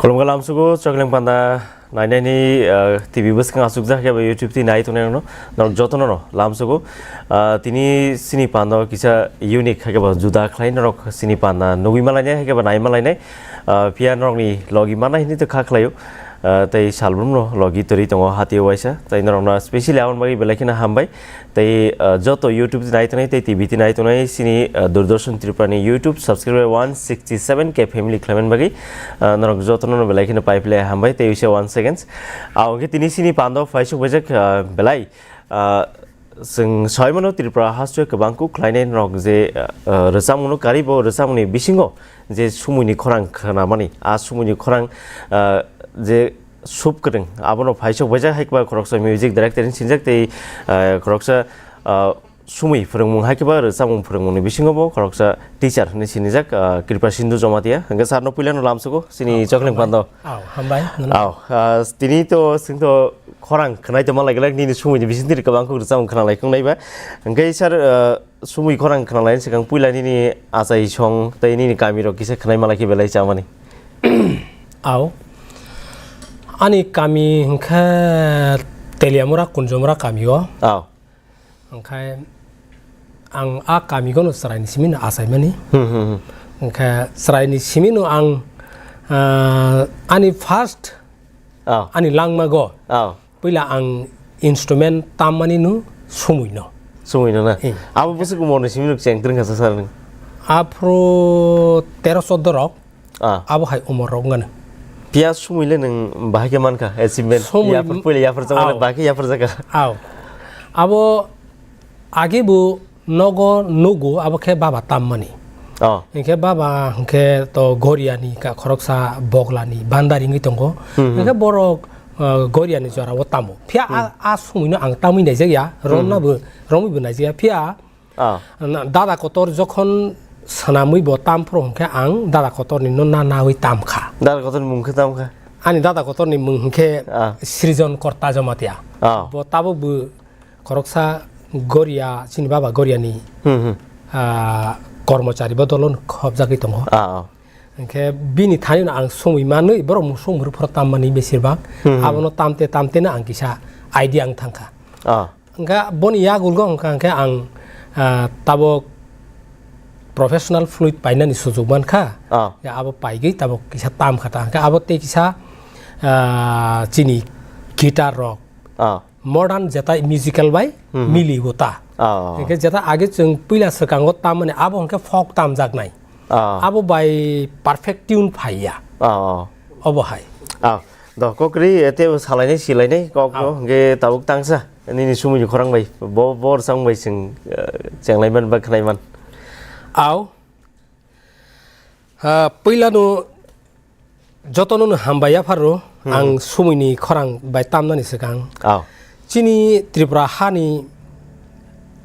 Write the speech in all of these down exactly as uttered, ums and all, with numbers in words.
Khulumkha lamsugo, Chokling Panda nainaini, ah, T V bwskang achukjak khe ba YouTube twi nai tongnai rokno, norok jotono no lamsugo. Ah, tini chini panda o kisa unique hai khe ba juda khlai norok chini panda nugwi malainai hai khe ba nai malainai. Ah, phiya norokni logi mana hinwi twi kha khlaio. Ah, tei salbrumno logi torwi tongo hatio waisa. Tei norokno specially aboni bagwi belai kheno hambai. Tei, ah, joto YouTube twi nai tongnai tei T V twi nai tongnai chini, ah, Doordarshan Tripura ni YouTube subscriber one sixty seven K family khlaimani bagwi, ah, norok jotono no belai kheno pai phlai hambai tei wisa one seconds. Ah, hwnkhe tini chini panda o phai sok baijak, ah, belai, ah, chwng saui mano Tripura hasteo kwbang kuk khlainai norok je, ah, ah, rwchapmungno kari bo rwchapmungni bisingo je sumui ni khorang khwnamani, ah, sumui ni khorang, ah, je Sub kwrwng, abono phaisok baijak hai khe ba khoroksa music director hinwi sinijak tei, ah, khoroksa, ah, sumui phwrwngmung hai khe ba rwchapmung phwrwngmungni bisingo bo khoroksa teacher hinwi sinijak, ah, Kripa Sindhu Jamatia. Hwnkhe sir no puilano lamsugo chini Chokling Panda o. Aw, hambai. Aw, ah, tini to chwng to khorang khwnai tongma lai glak nini sumui ni bisingtwi kwbang khe rwchapmung khwnalai khwngnai ba. Hwnkhe sir, ah, sumui khorang khwnalaini swkang puila nini achai song tei nini kami rok kisa khwnai malai khe belai chamani. Aw. Ani kami hwnkhe Teliamura, Kunjamura kami o. Aw. Hwnkhe ang a kami gono chwraini simi no achaimani. Hmm, hmm, hmm. Hwnkhe chwraini simi no ang, ah, ani first, aw, ani langma go. Aw. Puila ang instrument tammani no sumui no. Sumui no na? Eh. Abo bwswk umor ni simi no cheng twrwng kha sa sir nwng? Aphuru tero choddo rok. Ah. Abo hai umor rok wngano. Phiya sumui le nwng bahai khe mankha achievement. Sumui yapher puila yapher chama le aw, bahai khe yapher jakha. Aw. Abo age bo nogo nugo abo khe baba tammani. Oh. Hinkhe baba hinkhe to Goriani ka khoroksa Boglani bandari wngwi tongo. Hmm, hmm. Hinkhe borok, ah, Goriani jorao tamo. Phiya a, hmm, a sumui no ang tamwi naijak ya, hmm, romna bo, romwi bo naijak ya. Phiya ah, na, dada kotor jokhon swnamwi bo tam phuru hinkhe ang dada kotorni no na nawi tam kha. Dada kotorni mung khe tam kha? Ani dada kotorni mung hinkhe ah, Srijon Korta Jamatia. Ah. Bo tabuk bo khoroksa Goria, chini baba Goriani, hmm, hmm, ah, kormochari bodolo khobjagwi tongo. Ah, ah. Hinkhe bini thani no ang sumui manwi borok mung sumui phuru tammani besir bak. Hmm, hmm. Abono tamte tamte no ang kisa idea wng thangkha. Ah. Hwnkhe boni yagulgo hwnkha hwnkhe ang, ah, tabuk professional flute painani sujuk mankha. Ah. Ya abo paigwi tabuk kisa tam kha ta. Hwnkhe abo tei kisa, ah, chini guitar rok. Ah. Modern jetai musical bai, hmm, hmm, mili bo ta. Ah. Hwnkhe jetai age chwng puila swkango tammani abo hwnkhe folk tamjaknai. Ah. Abo bai perfect tune phaiya. Ah. Obo hai. Ah. Do kokri ete salainai silainai kok no ah, hwnkhe tabuk tangsa. Nini sumui ni khorang bai, bo, bo rwchapmung bai chwng, eh, chenglai man ba khwnai man. Aw. Ah, puila no jotono no hambai yapharo, hmm, ang sumui ni khorang bai tamnani swkang. Aw. Chini Tripura hani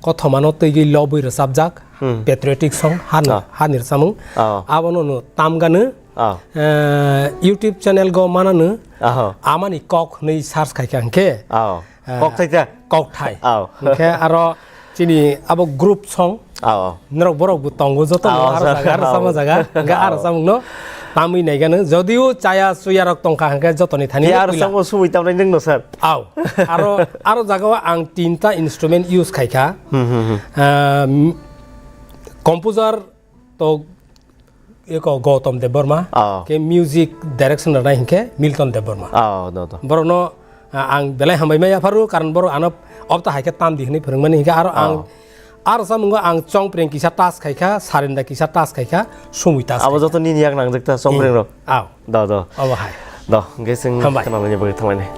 kothoma no twigwi lobwi rwchapjak, hmm, patriotic song, hani, ah, hani rwchapmung. Aw. Abono no tamgano, ah, eh, YouTube channel go manano, ah, amani kok hwnwi search khaikha hwnkhe. Aw. Ah, kokthai ta? Kokthai. Aw. Hwnkhe aro chini abo group song. Aw, aw. Norok borok bo tongo joto aw, aro sir, jaga, aro aw, sama jaga. Hwnkhe aro aw, samung no tamwi naigano. Jodio chaya chuya rok tongkha hwnkhe jotoni thani ya aro puila. Samung sumui tamnai nwng no sir. Aw. Aro, aro jaga o ang tinta instrument use khaikha. Hmm, hmm, hmm. Ah, m-, composer to eko Gautam Debbarma, oh, ke music direction rwnai hinkhe Milton Debbarma. Oh, do, do. Borokno, ah, ang belai hambai maya pharu, karon borok ano obta hai khe tam di hwnwi phwrwngmani hinkhe aro ang, oh, aro samungo ang chongpreng kisa touch khaikha, sarenda kisa touch khaikha, sumui touch khaikha. Abo joto nini yak nangjak ta chongpreng rok? Hmm. Aw. Do, do. Obo hai. Do, hwnkhe chwng hambai. Khwnalaini bagwi thanglainai.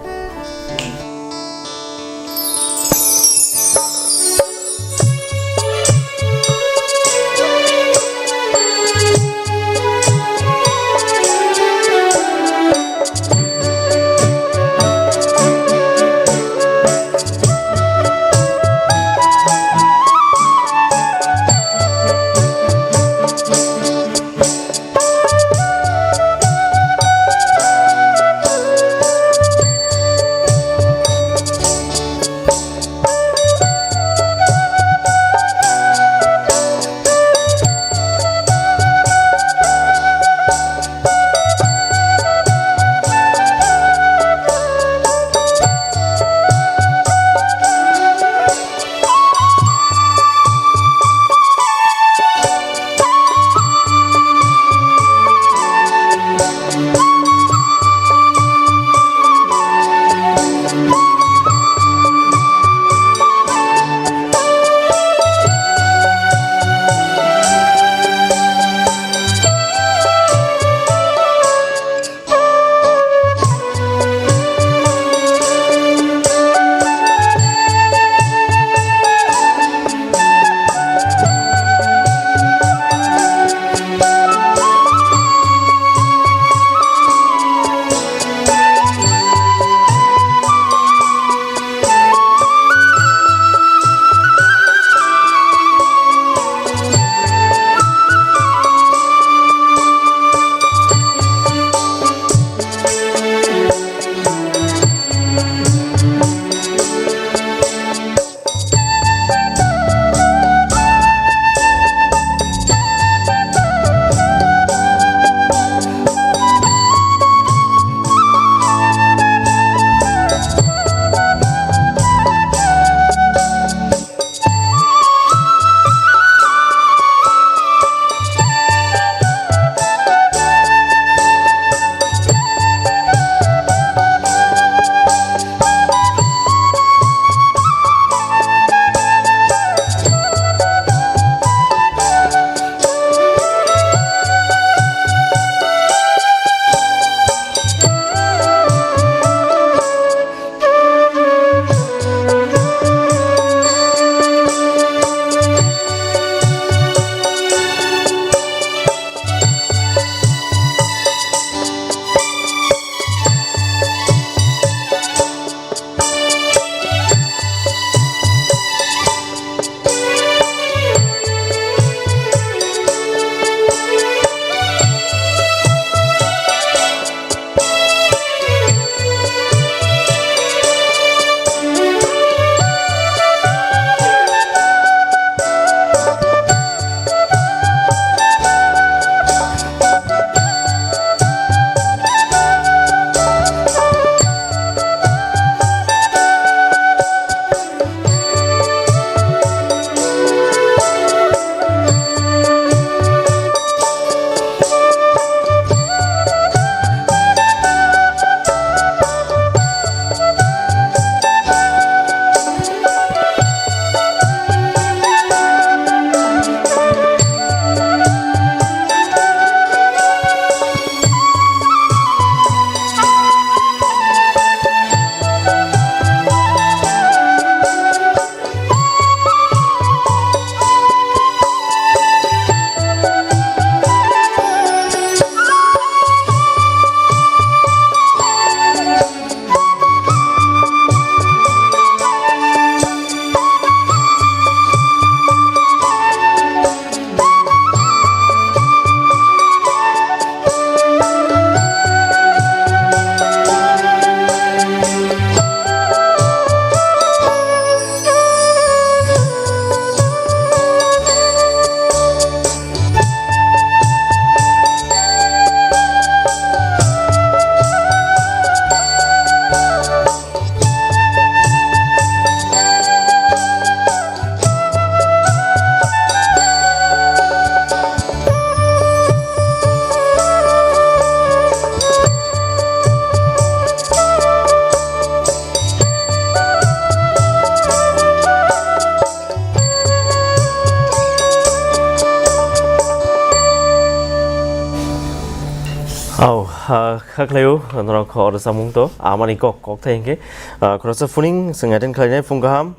Ah, kha khlaio, norok hor samung to, amani kok, kok thai hwnkhe, ah, khoroksa phuning, chwng attend khlainai phung kaham.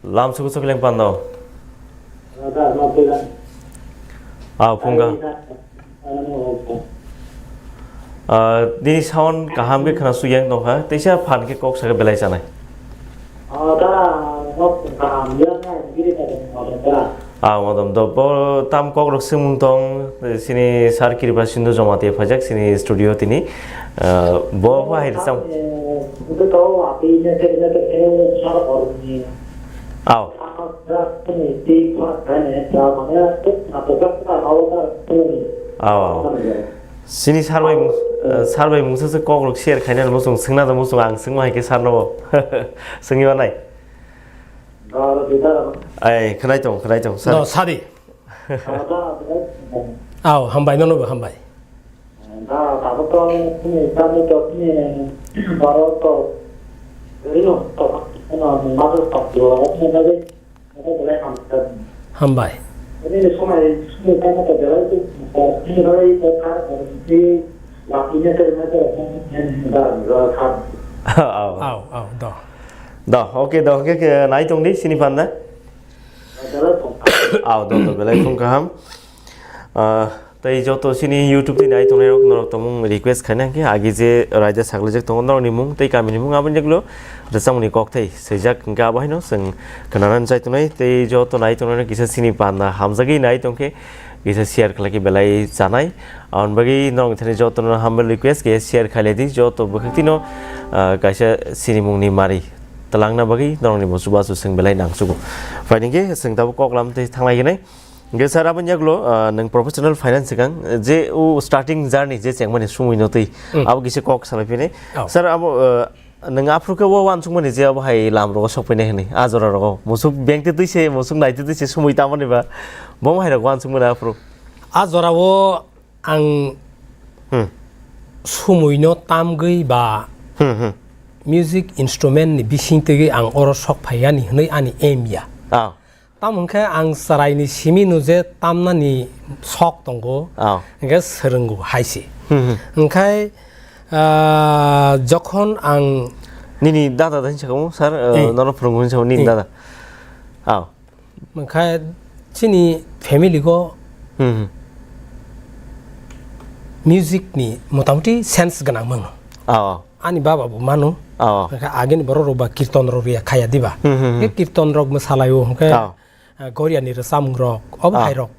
Lam suku suku leng pando. Ah, phung kaham. Ah, dini sound kaham khe khna suyang tongkha, teisa phan khe kok saka belai chanai. Ah, modom do, bo tam kok rok swngmung tong, sini sar Kripa Sindhu Jamatia phaijak sini studio tini. Ah, bo, bo hai rwchap. Aw. Aw, aw. Sini sar bai mung-, eh, sar bai mungsa se kok rok share khainani muchung swngna da muchung ang swngma hai khe sar no bo. Swngwi manai. Ai, khwnai tong, khwnai tong, sir. No, sadi. Aw, hambai, nono bo hambai. Hambai. Aw, aw, do. Do, okay, do, okay, okay, nai tong di, sini panda. Aw, do, do, belai phung kaham. Ah, tei joto sini YouTube ni nai tongnai rok norok tongmung request khaina hwnkhe agi je raida saklijak tongo norokni mung tei kamini mung aboni jaglo rwchapmungni kokthai swijak hwnkhe abo haino chwng khwnanani chai tongnai tei joto nai tongnai kisa sini panda hamjagwi nai tongkhe kisa share khlaikhe belai chanai. Aboni bagwi norokni thani jotono humble request khe share khailai di joto bwkhaktino, ah, kaisa sini mungni mari twlangna bagwi norokni bo chubachu chwng belai nangchugo. Phaidi hwnkhe chwng tabuk kok lam tei thanglai hinai. Hwnkhe sir, aboni yagulo, ah, nwng professional finance swkang, je o starting journey je chengmani sumui no twi, hmm, abo kisa kok salai phini. Oh. Sir, abo, ah, nwng aphuru khe o uansukmani je abo hai lam rogo sok phainai hwnwi, a jora rogo. Musuk beng twi twi se, musuk nai twi twi se sumui tamani ba. Bo hai rok uansukmani aphuru. A jora o ang, hmm, sumui no tamgwi ba, hmm, hmm, music instrument ni bising twi ang oro sok phai yani hwnwi ani aim ya. Ah. Tamo hwnkhe ang chwraini simi no je tamnani sok tongo, oh, hwnkhe swrwngo hai se. Hmm, hmm. Hwnkhe, ah, jokhon ang nini dada da hinsa kamo, sir, eh, eh, nono phwrwngo hinsa kamo, nini, eh, dada. Oh. Hwnkhe chini family go, hmm, hmm, music ni motamoti sense gwnang mano. Oh. Ani baba bo mano. Oh. Hwnkhe agini borok rok ba kirton rok riya khaya diba. Hmm, hmm, hmm. Hwnkhe kirton rok mwsalai o hwnkhe, oh, ah, Goria ni rwchapmung rok, obo, oh, hai rok.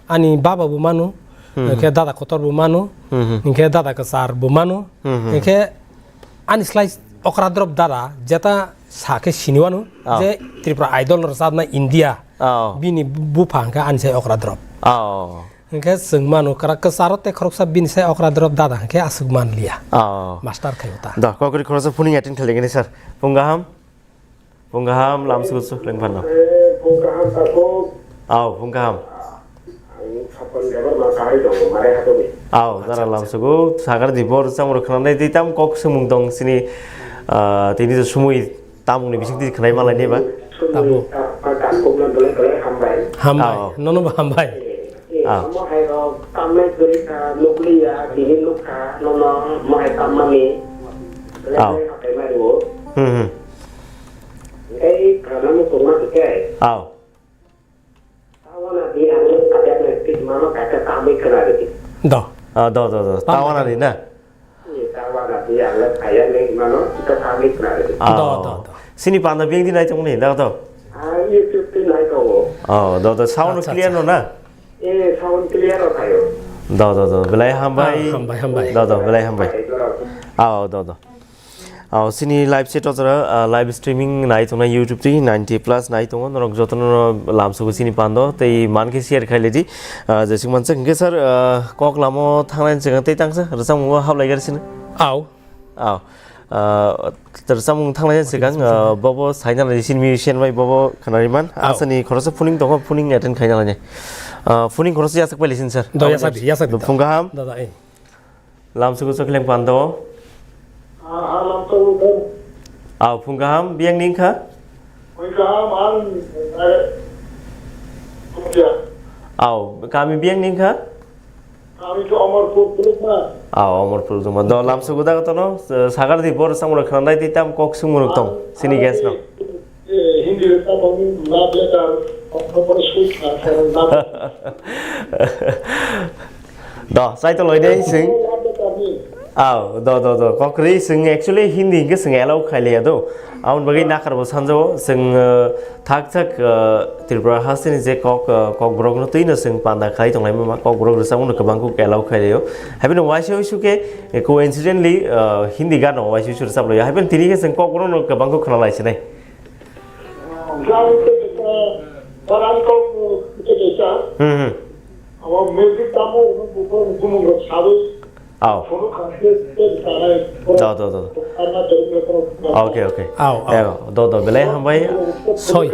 Ani baba bo mano, hmm, hmm, hwnkhe dada kotor bo mano, hmm, hmm, hwnkhe dada kwchar bo mano, hmm, hmm, hwnkhe ani slai okra drop dada jeta sa khe sini wano, oh, je Tripura Idol rwchapna India, oh, bini bupha hwnkhe ani sai okra drop. Oh. Hwnkhe chwng mano kwrak kwcharo tei khoroksa bini sai okra drop dada hwnkhe aswk man liya. Oh. Master khai ta. Da, kokri khoroksa phuning attend khaligini sir. Phung kaham. Phung kaham, lam sugu su leng phano. Eh, phung kaham, takhuk. Aw, phung kaham. Ang Sapan Debbarma kahai tongo, Marai Hatoni. Aw, dara lam sugu, sagar di bor samro khna nai di tam kok sumung tong sini, ah, tini je sumui tamung ni bising di khnai malai neba. Sumui tamo. Ta-, ta-, takhuk no belai belai hambai. Hambai, aw, nono bo hambai. Eh, eh, ah, omo hai rok tamnai kwrwi kha, nukliya, tini nukha, nono mo hai tammani. Belai, aw, belai hambai mai rwo. Hmm, hmm. Tei khana muchungma khe. Aw. Tawana di ang kajak nai tik mano kaisa tamwi khna rwdi. Do. Ah, do, do, do. Tawana di na? Ni tawana di ang kaya nai mano ito tamwi khna rwdi. Ah. Do, do, do. Sini panda beng di nai tongni, do, do. Ah, YouTube ti nai tongo. Oh, do, do. Sound, acha, clear, acha, no na? Eh, sound clear o thaio. Do, do, do. Belai hambai. Ah, hambai, hambai. Do, do, belai hambai. Hambai, do, do. Ah, do, do. Aw, sini live set o jora, ah, live streaming nai tongnai YouTube twi ninety plus nai tongo, norok jotono lam sugo sini pando, tei man khe share khai ledi, ah, jeswk mansak hwnkhe sir, ah, kok lamo thangnai swkang tei tangsa rwchapmung o hablai gari sini. Aw. Aw. Ah, rwchapmung thangnai swkang, ah, bobo saina lai sini musician bai bobo khanari man, aw, asani khoroksa phuning tongo, phuning attend khaina lainai. Ah, phuning khoroksa yasak pai lai sini sir. Do, yasak di, yasak di. Phung kaham. Dada, eh. Lam sugu chokhleng pando. Ah, ah, lam sugu, sir. Aw, phung kaham, biyang ni wngkha? Phung kaham, ang, eh, Aw, kami biyang ni wngkha? Ami to Amarpur Kulukma. Ah, Amarpur Kulukma. Do lamsugo da kotono, eh, sagar di bor samura khana dai ti tam kok sumuruk tong. Sini guest no. Eh, Hindi rwchapmung, love letter, Amarpur Sweet, love letter. Do, sai to loi dei sing. Love letter ni. Aw, do, do, do. Kokri sing actually Hindi hingke sing allow khailiya do. Aboni bagwi nakarbo sanjao sing, eh, thak thak, eh, Tripura hasteni je kok, eh, kokborokno twino sing panda khai tonglaima ma. Kokborok rwchapmungno kwbang kuk allow khailiyo. Haibeno waisa uisu khe, eh, coincidentally, eh, Hindi gano waisa uisu rwchaplaio. Haibeno tini khe sing kokborokno kwbang kuk khwnalaisinai. Jang tei kaisa, Baran kok, tei kaisa. Hmm, hmm. Abo music tamo, abo bumung rok sawi. Aw. Phone khan tei, tei sanai. Do, do, do. Karna tei, tei, tei. Okay, okay. Aw, aw. Ego, do, do, belai hambai. Soi.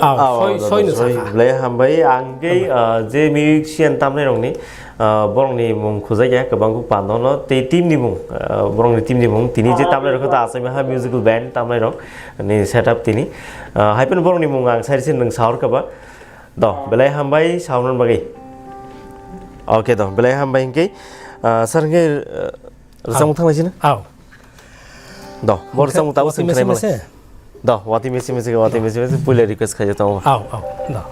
Aw, aw, soi, do, soi do, no soi. Sakha. Belai hambai, ang kei, ah, je musician tamnai rokni, ah, borokni mung khujai ya, kwbang kuk pando no, tei team ni mung, ah, borokni team ni mung, tini je tamnai rok ta asai ha musical band tamnai rok ni setup tini. Ah, hai phano borokni mung ang sai se nwng sahor kaba. Do, belai hambai saunani bagwi. Okay do, belai hambai hinkhe, ah, sir hinkhe, ah, rwchapmung thanglaisina? Aw. Do, bo rwchapmung tabuk wati sing mese khlai male. Mese? Do, wati mese mese, wati mese mese, puila request khaijak tongo. Aw, aw, do.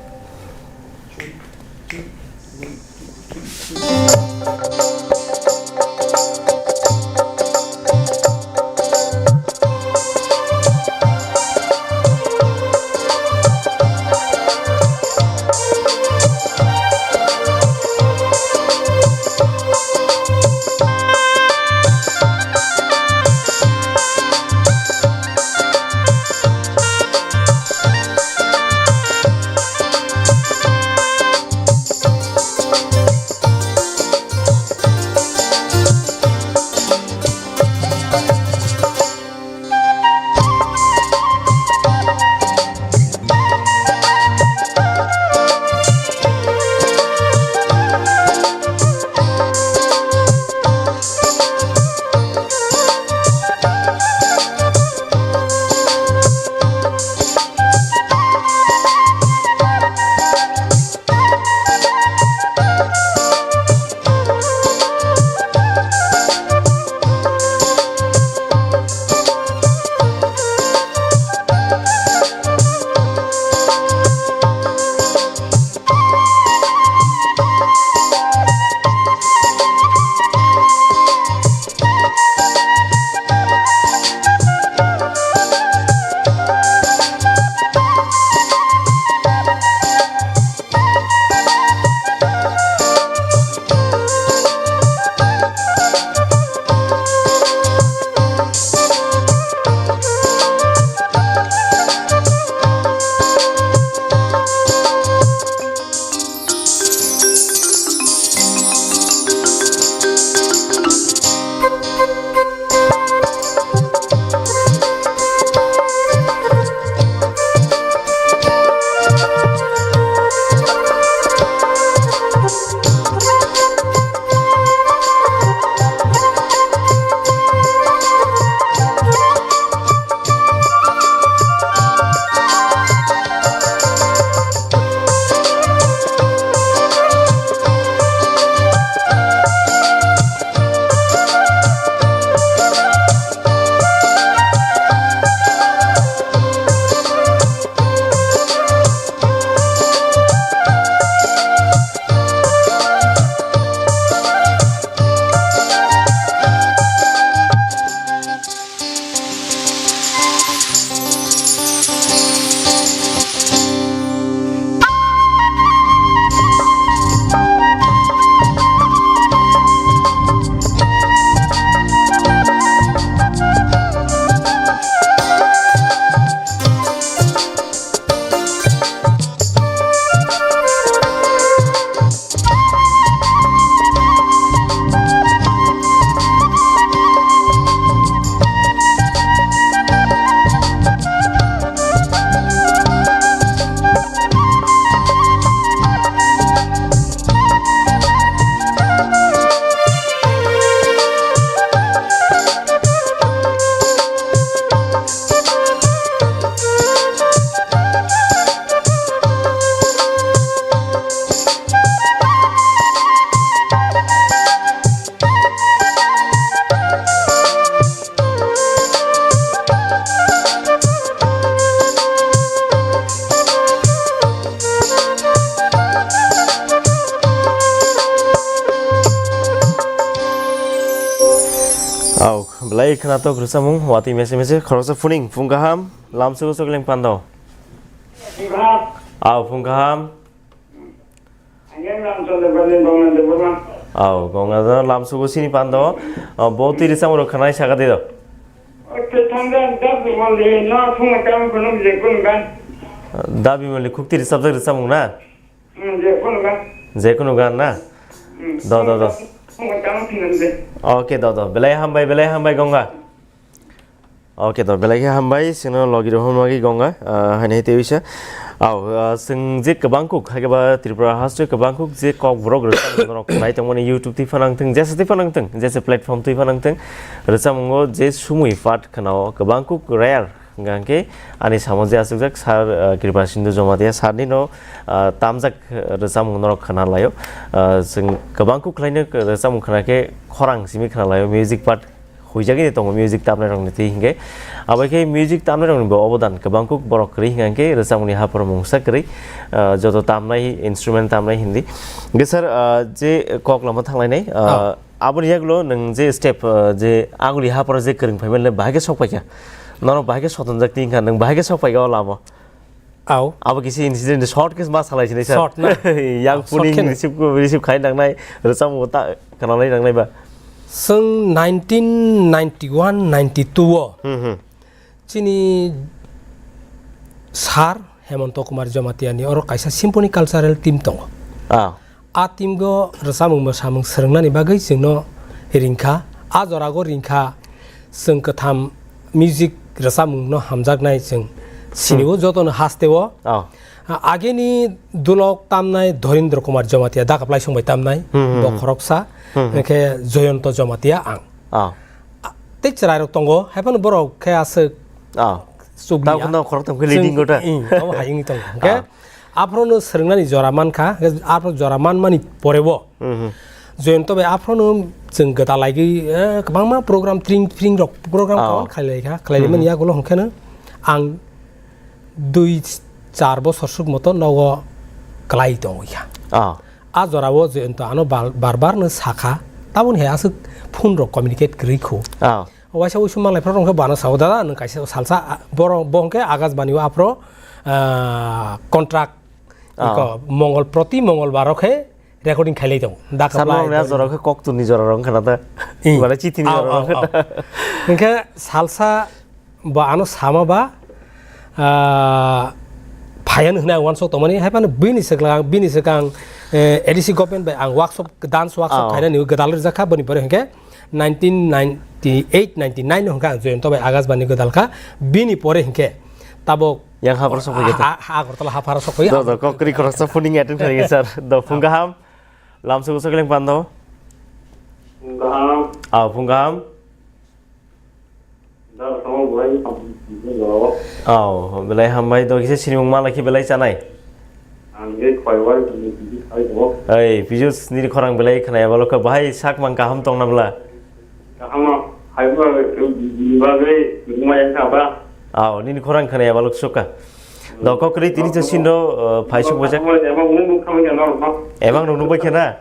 Lai khwnatok rwchapmung, watwi mese mese, khoroksa phuning, phung kaham, lamsugo Chokling Pando. Phung kaham. Aw, phung kaham. Ang yang Ramchandra Bali, Gongna Debbarma. Aw, Gongna Debbarma, lamsugo sini Pando. Aw, bo twi rwchapmung rok khwnai saka de do. Oke, thangda, dab de mali, no, phung kaham, phunuk je kun gan. Dabi mali khukti rwchapjak rwchapmung na? Hmm, je kun gan. Je kunu gan na? Hmm. Do, do, do. Phung kaham, phunuk je. Oke, do, do. Belai hambai, belai hambai, Gongna. Oke, to belai khe hambai, chwngno logi rok hwnmagwi Gongna, ah, haino tei wisa. Aw, ah, chwng je kwbang kuk, hakhe ba Tripura haste kwbang kuk je Kokborok rwchapmung norok nai tongmani YouTube twi phanang thung, jesa twi phanang thung, jesa platform twi phanang thung, rwchapmungo je sumui part khwnao kwbang kuk rare, hwnkha khe ani samo je achukjak sir, ah, Kripa Sindhu Jamatia sir nino, ah, tamjak rwchapmung norok khwna laio. Ah, chwng kwbang kuk khlaino rwchapmung khwna khe khorang simi khwna laio, music part huijagwi tongo music tamnai rokni twi hinkhe. Abo khe music tamnai rokni bo obodan kwbang kuk borok kwrwi hinkha khe rwchapmungni haphar mungsa kwrwi, ah, joto tamnai instrument tamnai hindi. Hinkhe sir, ah, je kok lama thanglainai, ah, aboni yagulo nwng je step, ah, je aguli haphar je kwrwng phaimani bahai khe sok paikha. Norok bahai khe sotonjak twi hinkha nwng bahai khe sok paikha o lama. Au. Abo kisi incident short khe ma salai sinai sir. Short na? Yang short puni khe no. Receive, receive khai nangnai, rwchapmung ta khwnalai nangnai ba. Chwng nineteen ninety-one ninety-two o. Hmm, hmm. Chini sir Hemonto Kumar Jamatia ni oro kaisa symphony cultural team tongo. Ah. A team go rwchapmung mwsamung swrwngnani bagwi chwngno ringkha. A jorago ringkha chwng kwtham music rwchapmungno hamjaknai chwng sinio. Hmm. Jotono hasteo. Oh. A-, ageni dulok tamnai Dharendra Kumar Jamatia, Dakaplai songbai tamnai, hmm, hmm, bo hmm, khoroksa, hmm, hmm, hwnkhe Joyonto Jamatia ang. Oh. A, tei chwrairok tongo, haiphano borok khe aswk. Oh. Chukliya. Tamo khoroktham khe leading gota. Ing, abo hai wngwi tongo. Hwnkhe, oh, aphorono swrwngnani jora mankha, hwnkhe aphoro jora manmani porebo. Mhm. Joyonto bai aphorono chwng gwdal laigwi, eh, kwbangma program, tring, tring rok program, oh, kawan khlailaikha, khlailaimani, mhm, yagulo hwnkhe no ang dui char bosor swk moto nogo kwlai tongwi kha. Oh. A jorao Joyonto ano bar, bar bar no sakha, taboni hai aswk phone rok communicate kwrwi khu. Oh. Waisa uisu manlai phra rok hwnkhe bano sao, "Dada, nwng kaisa salsa, a, boro, bo hwnkhe Akashbani o aphro, ah, contract, ah, iko, Mongol, proti Mongolbar o khe recording khailai tongo." Dakaplai, Salman Dori. Jora khe koktuni jora rok wngkha na ta? Ih. Mane chithini, au, jora, au, rok wngkha na? Au. Hwnkhe salsa bo ano sama ba, ah, phayan hwnwi ang uansuk tongmani, haiphano bini swkang, bini swkang, eh, A D C government bai ang workshop, dance workshop, oh, khainani gwdal rijak kha, boni pore hwnkhe nineteen ninety-eight ninety-nine no hwnkhe ang Joyonto bai Akashbani gwdal kha, bini pore hwnkhe tabok yang haphar sokphaikha ta? Ha, ha, Agartala haphar sokphai. Do, do, kok kwrwi khoroksa phoning attend khainai sir. Do, phung kaham. Lamsugo Chokling Pando. Phung kaham. Aw, phung kaham. Da, tamo burai, tamo burai. Aw, belai hambai, do kisa sinimung ma lakhi belai chanai. Ang je khwaiwar, tamo burai khai tamo. Ei, Pijus, nini khorang belai khnaya balo kha, bahai sak mang kaham tong na bla? Kaham no, hai ba, bagwi, ma yang kha ba? Aw, nini khorang khnaya balo suka. Do kok kwrwi tini to sindo, uh, phaisuk bojak. Tamo, emang mung mung khamai kha no, no. Emang rok nukbai kha na?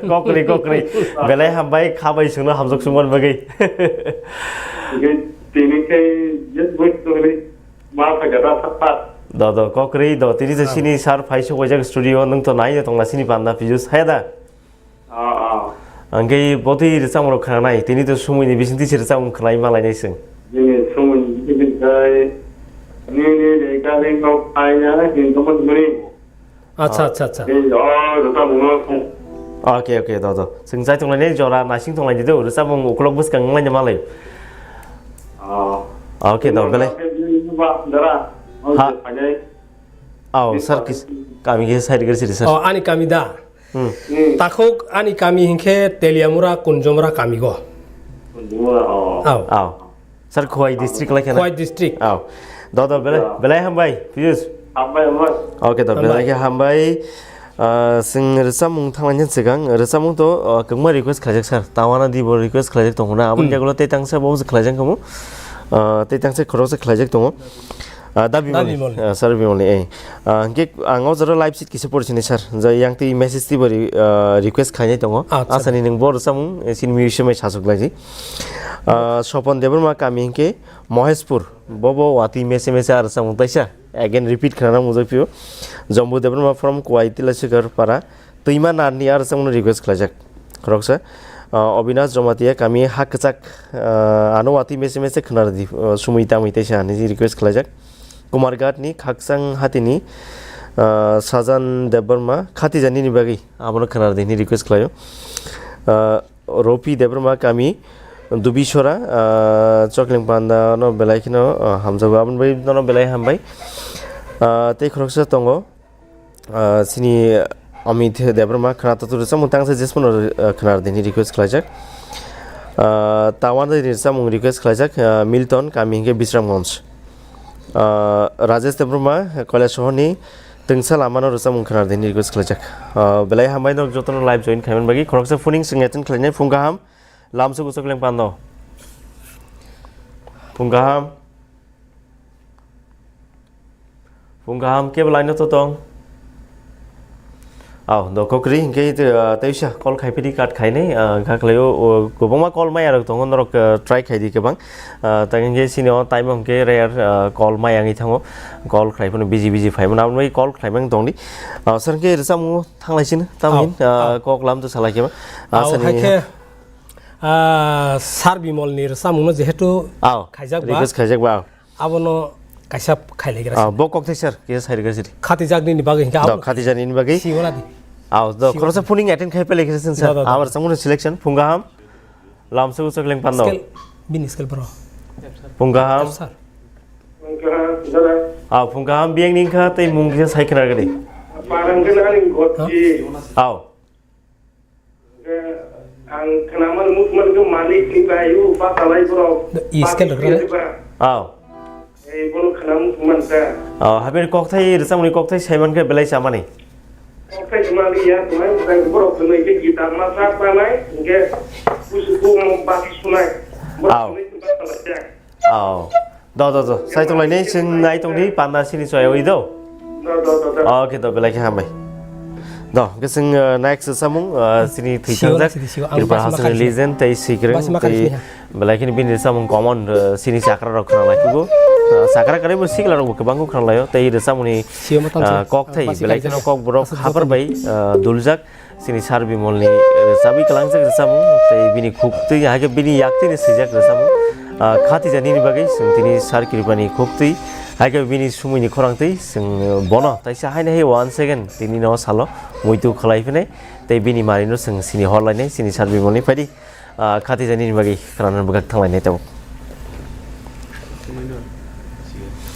Kokri, kokri. Belai hambai, khabai sungno hamjak sungman bagwi. Tini khe jet boi tongri ma phaikha ta thak thak. Do, do, kokri do. Tini to sini sir phai sokwaijak studio, nwng to nai tongna sini panda Pijus hai da. Ah, ah. Angkhe botwi rwchapmung rok khwnanai, tini to sumui ni bisingtwi se rwchapmung khwnai ma lainai chwng. Nini sumui ni bisingtwi nini ni gari nok phai ya, hin tongmani. Acha, acha, acha. Ei, o, rwchapmung no song. Okay, okay, do, do. Chwng chai tonglainai jora naising tonglaidi do, rwchapmung ukulok bwskang wnglaina malai. Ah. Okay, do, belai. Ba, dara. Ha. Phainai. Aw, sir, kis-, kami khe side gari sir, sir. Oh, ani kami da. Hmm. Hmm. Takhuk ani kami hinkhe Teliamura Kunjomura kami go. Kunjomura, oh. Aw. Aw. Sir, Khowai district lai khana? Khowai district. Aw. Do, do, belai, belai hambai, Piyush. Hambai, hambai. Okay, do, belai khe hambai. Ah, chwng rwchapmung thanglaini swkang, rwchapmung to, ah, kwbangma request khlaijak, sir. Tawana Dibo request khlaijak tongo na, aboni yagulo tei tangsa bo khlaijak khamu. Ah, tei tangsa khoroksa khlaijak tongo. Ah, da Bimolni. Da Bimolni. Ah, sir Bimolni, eh. Ah, hingke ang o jora live sheet kisa pori sini, sir. Jai yang twi message twi bo re-, ah, request khainai tongo. Acha. Asani nwng bo rwchapmung, eh, sini museum bai sasuk lai di. Ah, Sopon Debbarma kami hingke Mohespur. Bo bo watwi mese mese ar rwchapmung taisa. Again repeat khana mujak phio. Jombu Debbarma from Kuwai Tilashikhar Para. Twima narni aro chwngno request khlaijak. Khoroksa, ah, Obinash Jamatia kami ha kwchak, ah, ano watwi mese mese khwna rwdi, ah, sumui tamwi teisa hinwi request khlaijak. Kumarghat ni Khakchang Hatini, ah, Sajan Debbarma khatijani ni bagwi abono khwna rwdi hinwi request khlaio. Ah, Ropi Debbarma kami Dubisora, ah, Chokleng Panda no belai kheno, ah, hamjago, aboni bagwi nono belai hambai. Ah, tei khoroksa tongo. Ah, chini Amit Debbarma khwna tutu rwchapmung tangsa jesphano, ah, khwna rwdi hinwi request khlaijak. Ah, Tawan rwchapmung request khlaijak, ah, Milton kami hingke Bisramganj. Ah, Rajesh Debbarma Koilasohorni Twngsa Lamano rwchapmung khwna rwdi hinwi request khlaijak. Ah, belai hambai nok jotono live join khaiman bagwi khoroksa phuning swng attend khlainai phung kaham. Lamsuk usuk leng pando. Phung kaham. Phung kaham, kebo line-o to tong? Aw, do kokri, hingke, ah, teisa call khai phidi cut khainai, ah, wngkha khlaio, o, kwbangma call maya rok tongo, norok, ah, try khai di kwbang. Ah, tang hingke sini o time o hingke rare, ah, call maya wngwi thango. Call khlai phano busy busy phai mano, aboni bagwi call khlai mang tong di. Ah, sir hingke rwchapmung thanglai sini, tamo Aw, hin, ah, aw. Kok lam to salai khe ba. Ah, Aw, sani hai khe, ah, Sir Bimol ni rwchapmung no jehetu Aw, khaijak ba. Request khaijak ba, aw. Abono kaisa khailaigra Ah, sini. Bo kokthai sir, kisa sai rwgwi sidi. Khati jagni ni bagwi hingke Do, abo khati jani ni bagwi. Siwala di. Aw, do, Siwala khoroksa di. Phuning attend khai pele kisa sin sir. Do, do, do. Abar samung selection, phung kaham. Lamsuk usuk leng pando. Scale, bini scale bro. Phung kaham. Sir. Aw, phung kaham biyang ni wngkha tei mung kisa sai khna rwgwi di. Parang khe nani Ha? Aw. Ang khwnaman mukman khe malik ni bai u patalai borok. I scale rwkra le? Aw. Ei bono khwna mukman ta. Aw, habini kokthai rwchapmani kokthai saiman khe belai chamani. Kokthai sumani ya, tumai mutai borok tunai khe guitar ma sa panai, hingke busu bu mo basi sunai. Borok Aw. Tunai khe patalai jak. Aw. Do, do, do. Sai tonglainai, chwng nai tongdi, panda sini chwng oi do. Do, do, do, do. Okay, do, belai khe hambai. Do, hwnkhe chwng, uh, next samung, uh, chini thwi Sio thangjak, na sidi sio. Ang Tripura basi ma Hasani khaisini. Legend, tei Sikrwng, Basi ma tei khaisini ha. Belai kheno bini samung common, uh, sini chakra rok khna lai kugo. Uh, chakra kwrwi bo sikla rok bo kwbang kho khna laio, tei rwchapmani, Sio ma tang uh, sini. Kokthai, Basi belai khaisini. Kheno kok borok Aswk hapar joto bai, uh, duljak. Chini Sir Bimolni, eh, rwchapwi kwlangjak rwchapmung, tei bini khuktwi, hai khe bini yaktwini swijak rwchapmung. Ah, khati janini bagwi chwng tini Sir Kripani khuktwi, hai khe bini sumuini khorangtwi chwng, eh, bono taisa haino hai once again tini no salo muitu khlai phinai, tei bini manwino chwng sini hor lainai, chini Sir Bimolni phaidi, ah, khati janini bagwi khwnana bwkhak thanglainai tabuk.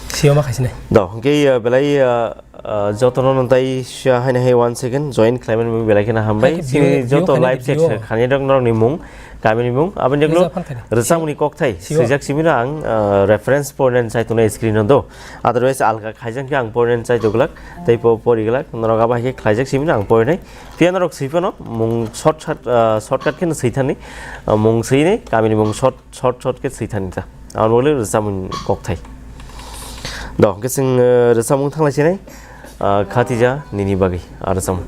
Sio ma khaisini. Do, hwnkhe, eh, belai, eh, Ah, jotono no tai sha haino hai one second join khlaimani bagwi belai kheno hambai. Hai khe chini view, view joto khainani live chat video. Khainai rok norokni mung, kamini mung, aboni jagno Reza phan khainai. Rwchapmani kokthai. Sio. Swijak simi no ang, ah, reference porinani chai tongnai screen o do. Otherwise alka khaijak khe ang porinani chai tongglak, tei po poriglak, norok abo hai khe khlaijak simi no ang porinai. Phiya norok swi phano mung short short, ah, shortcut kheno swi thani, ah, mung swi nai, kamini mung short short short khe swi thani ta. Abo le rwchapmung kokthai. Do, hwnkhe chwng, eh, rwchapmung thanglai sinai, ah, khatija nini bagwi, ah, rwchapmung.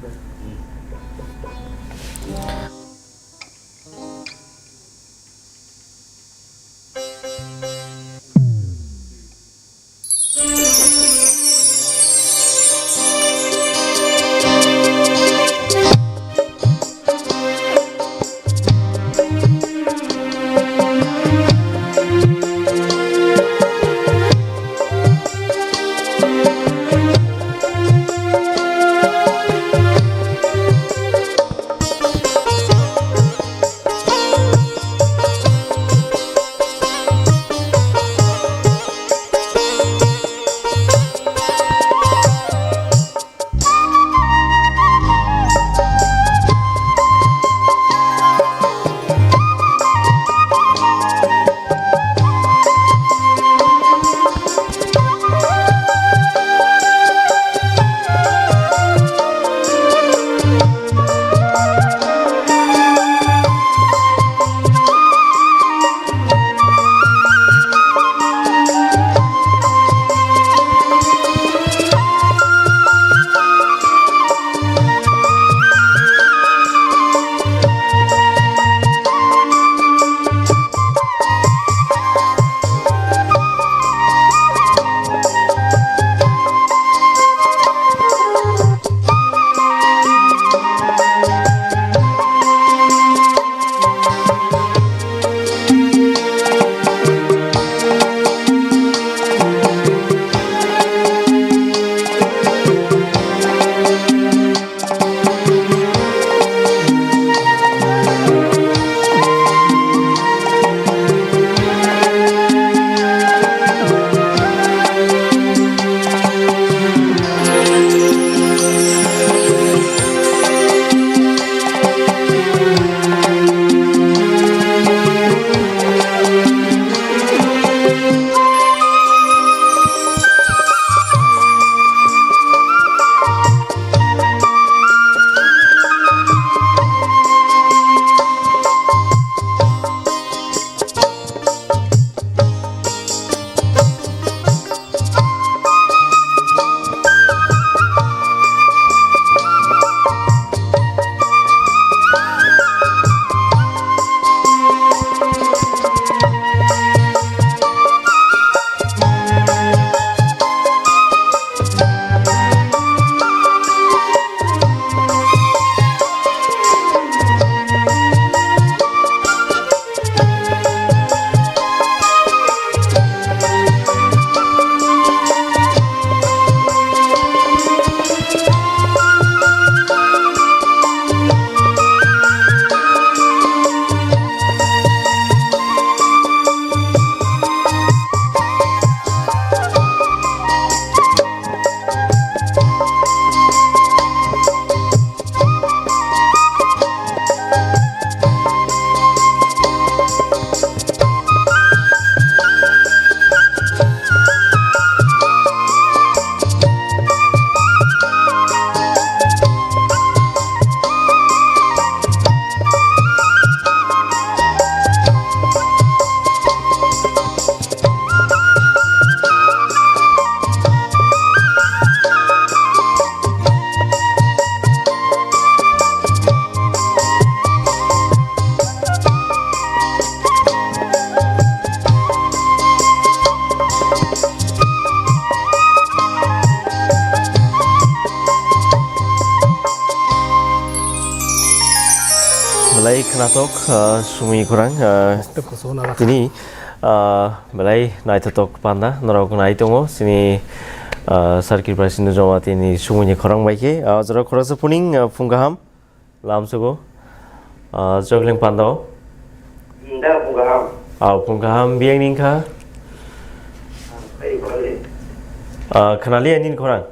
Belai khnatok, ah, sumui khorang, ah, Tei kuchuk na tini, ah, belai naithotok panda norok nai tongo, chini, ah, Sir Kripa Sindhu Jamatia ni sumui ni khorang bai khe, ah, jorok khoroksa phuning, ah, phung kaham lamsugo, ah, Chokling panda o. Da phung kaham. Ah, phung kaham biyang ning kha. Ei, bhai. Ah, khnaliya nini khorang?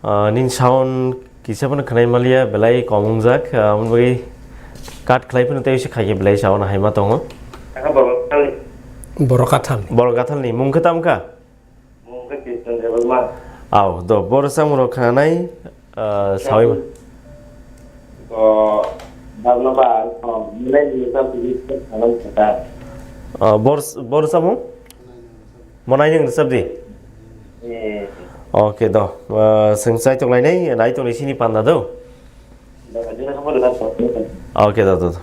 Ah, nini sound kisa phano khwnai maliya, belai kom wngjak, ah, aboni bagwi cut khlai phano tei se khai khe belai sound hai ma tongo. Borok Kathalni. Borok Kathalni. Borok Kathalni. Mung khe tamo kha? Mung khe Krishna Debbarma. Aw, do, boro samung rok khnanai, ah, sawi ma. O, Barnaba, o, Malay ni sa pili sa khanang kata. Ah, bor, bor samung? Monai nung rwchap di? Eh. Okay, do. Ah, swng chai tonglai nai, nai tongnai sini panda do. Do, jena kamo rwchap tongo. Okay, do, do, do.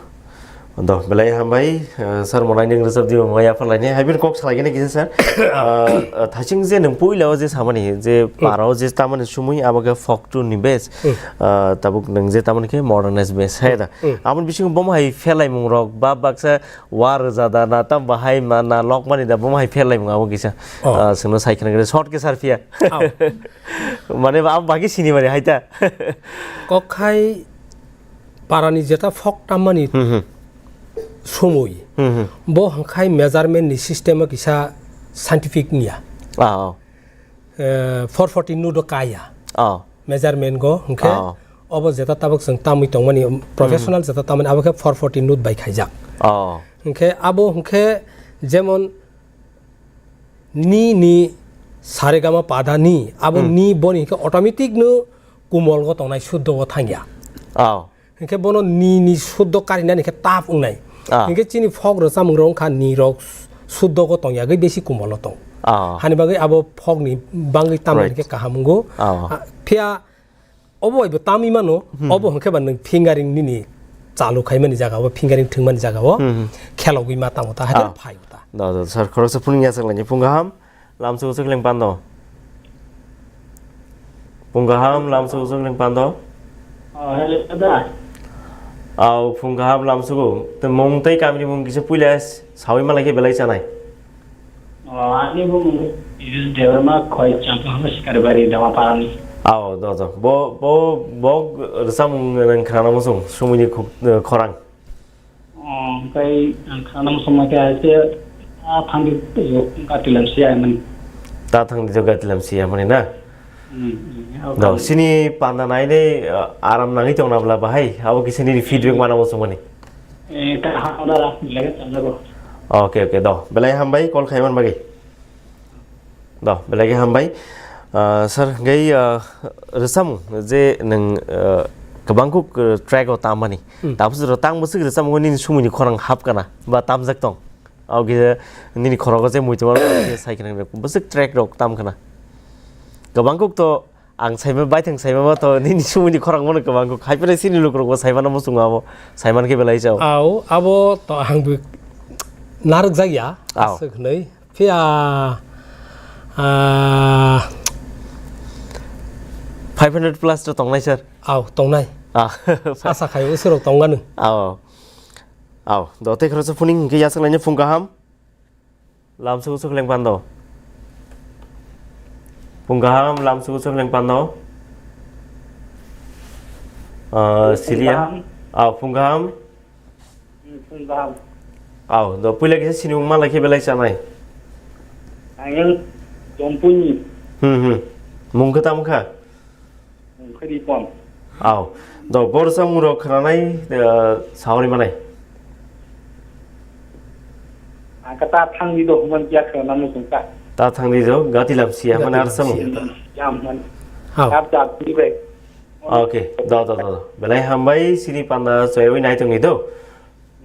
Do, belai hambai, ah, sir monai nung rwchap di, monai yaphan lai nai. Hai bini kok salai gini kisa sir. Ah, ah, thaching je nung puila o je samani, je Hmm. para o je tamani sumui abo ke folk tune ni base. Hmm. Ah, tabuk nung je tamani ke modernized base. Hai da. Hmm. Aboni bisingo bomo hai phelai mung rok, ba baksa Wa rwja da na tam bahai ma na lokmani da bomo hai pherlaimung abo kisa. Oh. Ah, chwngno sai khna gre short khe sar phiya. Oh. Mane ba, abo bagwi sini mani hai ta. Kok khai parani jeta phok tammani Hmm, hmm. Sumui. Hmm, hmm. Bo hwnkhe measurement ni system o kisa scientific niya. Ah, oh. Eh, four forty note o kaya. Oh. Measurement go hwnkhe Oh. obo jeta tabuk chwng tamwi tongmani, professional Hmm. jeta tamani abo khe four forty note bai khaijak. Oh. Hwnkhe abo hwnkhe jemon ni ni saregama pada ni abo Hmm. ni boni hwnkhe automatic no kumol go tongnai suddo go thangya. Oh. Hwnkhe bono ni ni suddo karinani khe tap wngnai. Ah. Hwnkhe chini phok rwchamung rok wngkha ni rok suddo go tong yagwi besi kumol o tong. Ah. Hani bagwi abo phok ni bangwi tamnani Right. khe kaham wngo. Ah. Ah, phiya obo bai bo tamwi mano, Hmm. obo hwnkhe ba nwng fingering nini chalu khaimani jaga o, fingering thwngmani jaga o Hmm, hmm. khelogwi ma tamo ta, haikhe Ah. phai ta. Da, da, sir, khoroksa phunung yachak laini phung kaham. Lamsugo chwkling pando. Phung kaham, lamsugo chwkling pando. Oh, hello, da. Au, phung kaham, lamsugo. Tei mung tei kamini mung kisa puila s-, sawi malai khe belai chanai. Oh, ani bo mung Piyush Debbarma, khoi Champahama Sikaribari, Damaparani. Au, do, do. Bo, bo, bo rwchapmung nang khnana muchung, sumuni khuk-, eh, khorang. Oh, hwnkhe ang khana muchungma khe hai se, ah, thangdi, eh, gatilam siya mani. Ta thangdi jo gatilam siya mani na? Hmm, hmm, Do, sini panda nai nai, ah, aram nangwi tongna bla bahai, abo kisa nini feedback mana muchungmani. Eh, kaham da, belai khe tanjago. Okay, okay, do. Belai hambai, call khaiman bagwi. Do, belai khe hambai. Ah, sir, hwnkhe, ah, rwchapmung je nwng, ah, kwbang kuk, ah, track o tammani. Hmm. Tabuk jora tang bwswk rwchapmungo nini sumui ni khorang hap kana ba tamjak tong. Abo khe nini khorogo je muitu mano khe sai khna bwswk track rok tam khna. Kwbang kuk to ang saima, baithang saima ma to nini sumui ni khorang mano kwbang kuk. Hai phano chini lukurok bo saimano muchungo abo. Saiman khe belai chao. Au, abo to ang bo narwk jak ya. Au. Aswk hwnwi. Phiya, ah, five hundred plus to tongnai, sir? Au, tongnai. Ah. Asa khai usirok tongmani. Au. Au, do tei khoroksa phuning hwnkhe yachak laini phung kaham. Lamsugo chwkling pando. Phung kaham, lamsugo chwkling pando. Ah, Phung siliya. Kaham. Au, phung kaham. Hmm, phung kaham. Au, do puila kisa sinimung malai khe belai chanai. Ang yang Dompuni. Hmm, hmm. Mung khe tamo kha? Mung khe Ripon. Au, do borsa mung rok khranai, eh, saori manai. Ang khe ta thangdi do human kiya khna muchung kha. Ta thangdi do gati lam siya mane arsa mung. Gati lam siya ta. Ya man. Au. Kap jat ni bai. Okay, do, do, do, do. Belai hambai, sini panda chaywi nai tongni do.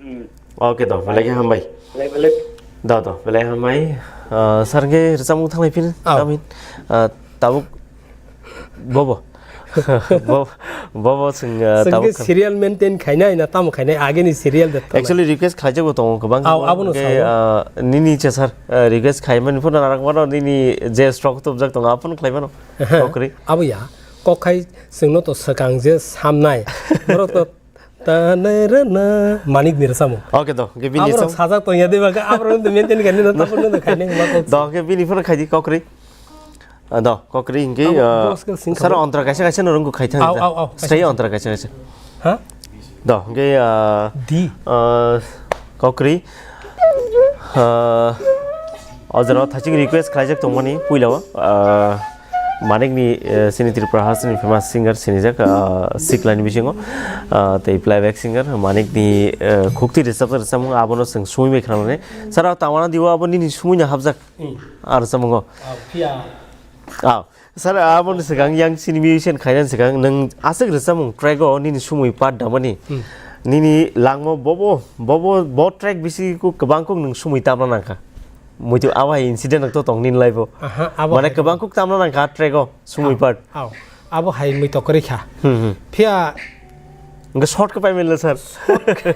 Hmm. Okay, do, belai khe hambai. Belai, belai. Do, do, belai hambai. Ah, sir, hwnkhe rwchapmung thanglai phino, Au. Tamin. Ah, tabuk bobo. Bo-, bobo chwng, ah, Chwng tabuk khe kha- serial maintain khainai na tamo khainai, ageni serial de tamo. Actually, request khlaijak bo tongo kwbang Au, khe, abono hwnkhe, sao. Ah, nini cha sir, ah, request khaimani phano narwkmano nini je stroke tubjak tongo, aphano khlaimano. Kokri. Abo ya. kok khai chwngno to swkang je samnai. Borok to tanai rana manik ni rwchapmung. Okay, do, ge bini Aborok song. Sajak tongya de ba, aborok no maintain khainai no, tabuk no khainai ma kok. Do, ge bini phano khaidi kokri. Ah, do, kokri hingke, Abo ah, boss ke sing sar khabo. Ontra kaisa kaisa no rungku khai thang Au, ta. Au, au, kaisa Stay kaisa. Ontra kaisa kaisa. Ha? Do, hingke, ah, Di. Ah, kokri. Ah, ojoro thaching request khlaijak tongmani puila o. Ah, Manik ni, eh, sini Tripura ha sini famous singer sinijak, ah, Sikla ni bisingo. Ah, tei playback singer Manik ni, eh, khukti rwchapjak rwchapmung abono chwng sumui bai khwnanani. Sara tamana diwa abo nini sumui no hapjak. Hmm. Ar samungo. Ah, phiya. Ah, sir, aboni swkang yang sini musician khainani swkang nwng aswk rwchapmung track o nini sumui part damani. Hmm. Nini langmo bobo, bobo, bo track bisi ku kwbang kuk nwng sumui tamna nangkha. Muitu abo hai incident rok to tong nini life o. Aha, abo Mane hai kwbang rok. Kuk tamna nangkha track o sumui Au, part. Au. Abo hai mui tokorwi kha. Hmm, hmm. Phiya Hingke short khe paimani le sir. Short khe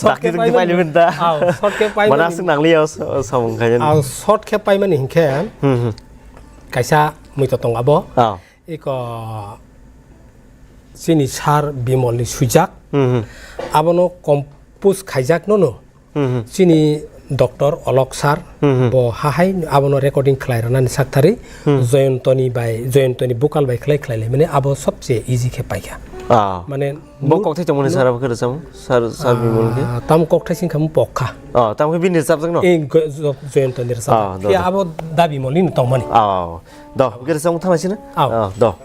Dakti rok paimani. Paimani ta. Aw, short khe paimani. Mana aswk nangliya o s-, o samung khainani. Aw, short khe paimani hinkhe Hmm, hmm. Kaisa mui to tong abo. Aw. Iko chini sir Bimol ni sujak. Hmm, hmm. Abono compose khaijak nono. Hmm, hmm. Chini doctor Olok sir, Hmm, hmm. Bo hahai abono recording khlai rwnani sakthari Hmm. Joyantoni bai, Joyantoni vocal bai khlai khlai lai mane abo sobse easy khe paikha. Ah. Mane Bo mu-, kokthai tongmani mu- sir abo khe rwchapmung? Sir, sir Bimol khe? Ah, tam kokthai sing khamu pokha. Ah, tam khe bini rwchapjak no? Eh, go-, jo-, Joyantoni rwchapjak. Ah, do, Khe do. Abo da Bimolni no tongmani. Ah, do, khe rwchapmung thangna sina? Ah. Ah, do.